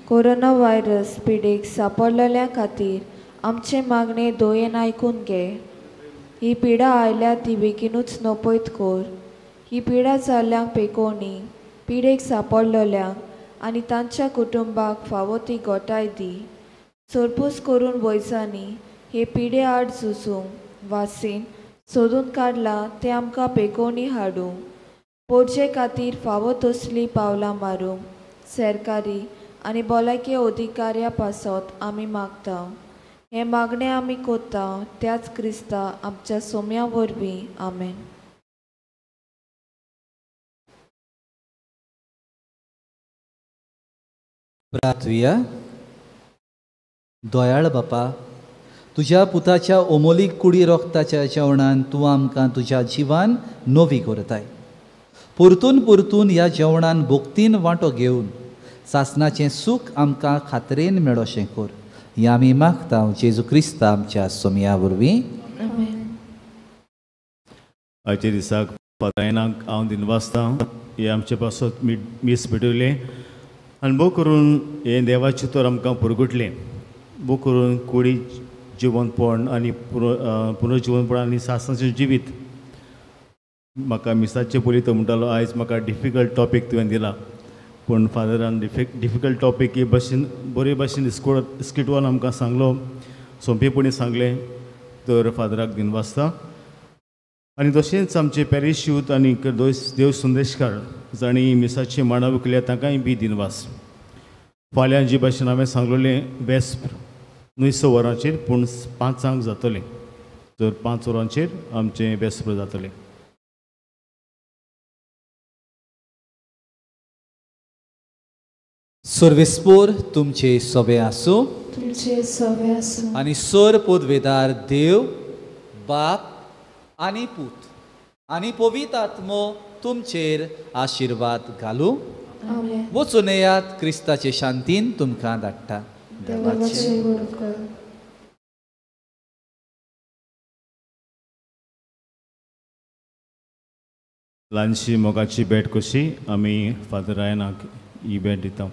कोरोना व्हायरस पिडेक सांपडलेल्या खातीर आमचें मागणें दयेन आयकून घे. ही पिडा आयल्या ती बेगीनूच नपयत कर. ही पिडा जाल्ल्यांक पेकोवणी, पिडेक सांपडलेल्यांक आनी तांच्या कुटुंबाक फावो ती गोटाय दी. सरपूस करून वैजांनी हे पिडे आड झुजूंक वासीन सोदून काडलां तें आमकां पेकोवणी हाडूंक, पोरचे खातीर फावो तसलीं पावलां मारूंक सरकारी आनी भलायकी अधिकाऱ्या पासत आमी मागता. हें मागणें आमी कोत्ता त्याच क्रिस्ता आमच्या सोम्या वरवीं. आमेन. प्रार्थुया. दयाळ बापा, तुज्या पुताच्या ओमोलीक कुडी रोखताच्या जेवणान तूं आमकां तुज्या जिवान नवी करताय. परतून परतून ह्या जेवणान भक्तीन वांटो घेवन सासणाचें सूख आमकां खात्रेन मेळोशें कर. हें आमी मागता जेजू क्रिस्ता आमच्या सोमया वरवीं. आयच्या दिसाक फादराक हांव दिनवासता हे आमचे पासत मीस भेटयलें आनी भोव करून हें देवाचें तर आमकां पुरगुटलें. भोव करून कुडी जिवनपण आनी पुनर्जिवनपण आनी सासणाचें जिवीत. म्हाका मिसाचे पयलीं तो म्हणटालो आयज म्हाका डिफिकल्ट टॉपीक तुवें दिला, पूण फादरान डिफिकल्ट टॉपीक हे भाशेन बरे भाशेन स्किटवान आमकां सांगलो, सोंपेपणी सांगलें, तर फादराक दिनवासता. आनी तशेंच आमचे पॅरीश यूथ आनी देव संदेशकार जांणी मिसाची मांडावळ केल्या तांकांय बी दिनवास. फाल्यां जे भाशेन हांवें सांगलेलें वेस्प न्हय 6 वरांचेर पूण 5 जातलें, तर 5 वरांचेर आमचें वेस्प जातलें. सर्वेस्पोर तुमचे सोबे आसूं, तुमचे सोबे आसूं. आनी सर पदवेदार देव बाप आनी पूत आनी पवित्र आत्मो तुमचेर आशिर्वाद घालूं. वचून येयात, क्रिस्ताचे शांतीन तुमकां धाडटा. देवाचे व्हड उपकार. ल्हानशी मोगाची भेट कशी आमी फादर रायनाक ही भेट दिता.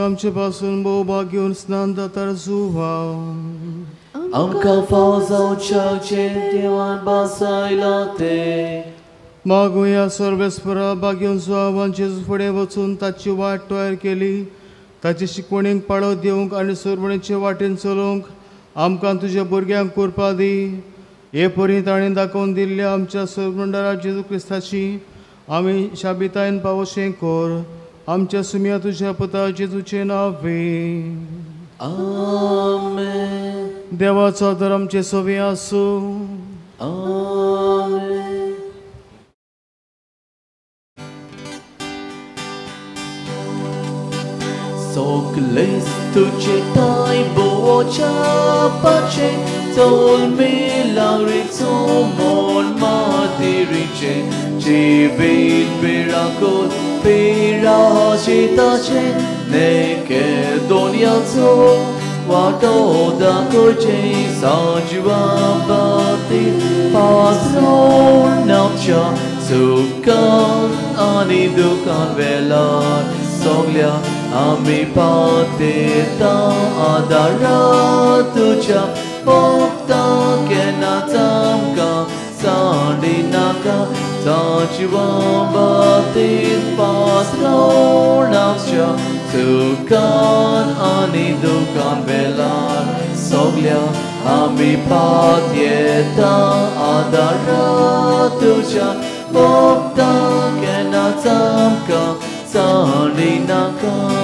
आमचे पासून भोव घेवन स्नान जाता जुवाव आमकां फाव जावच्याचें देवान बासायलां तें. मागुया सर्वेस्परा बागेवन जुवावान जेजू फुडें वचून ताची वाट तयार केली. ताचे शिकवणीक पाळो दिवंक आनी सोरवणेचे वाटेन चलोवंक आमकां तुज्या भुरग्यांक करपा दी. हे परी ताणें दाखोवन दिल्ल्या आमच्या सोरमंडळा जेजू क्रिस्ताची आमी शाबितायन पावोशें कर. आमच्या सुम्या तुज्या पुता जेजूचें नांव. आमेन. देवाचो तर आमचे सोबी आसूं. आमेन. सगलेच तुजे ठांय भोंवच्या पाचें चोल मेलावरीचो मोन मातिरीचें जिवीत पिराकोत पिराशिताचें नेके दोनयाचो वाटो दाखोवचें साजवा बातीर पासरोण आमच्या सुखान आनी दुखान वेळार सगल्या आमी पातेता आदारा तुज्या भोगता केन्नाच आमकां सांडिनाका साजवा बातीर पासरोण आमच्या सुखान आनी दुखान वेळार सगल्या आमी पातेता आदारा तुज्या भोगता केन्नाच आमकां सांडिनाका.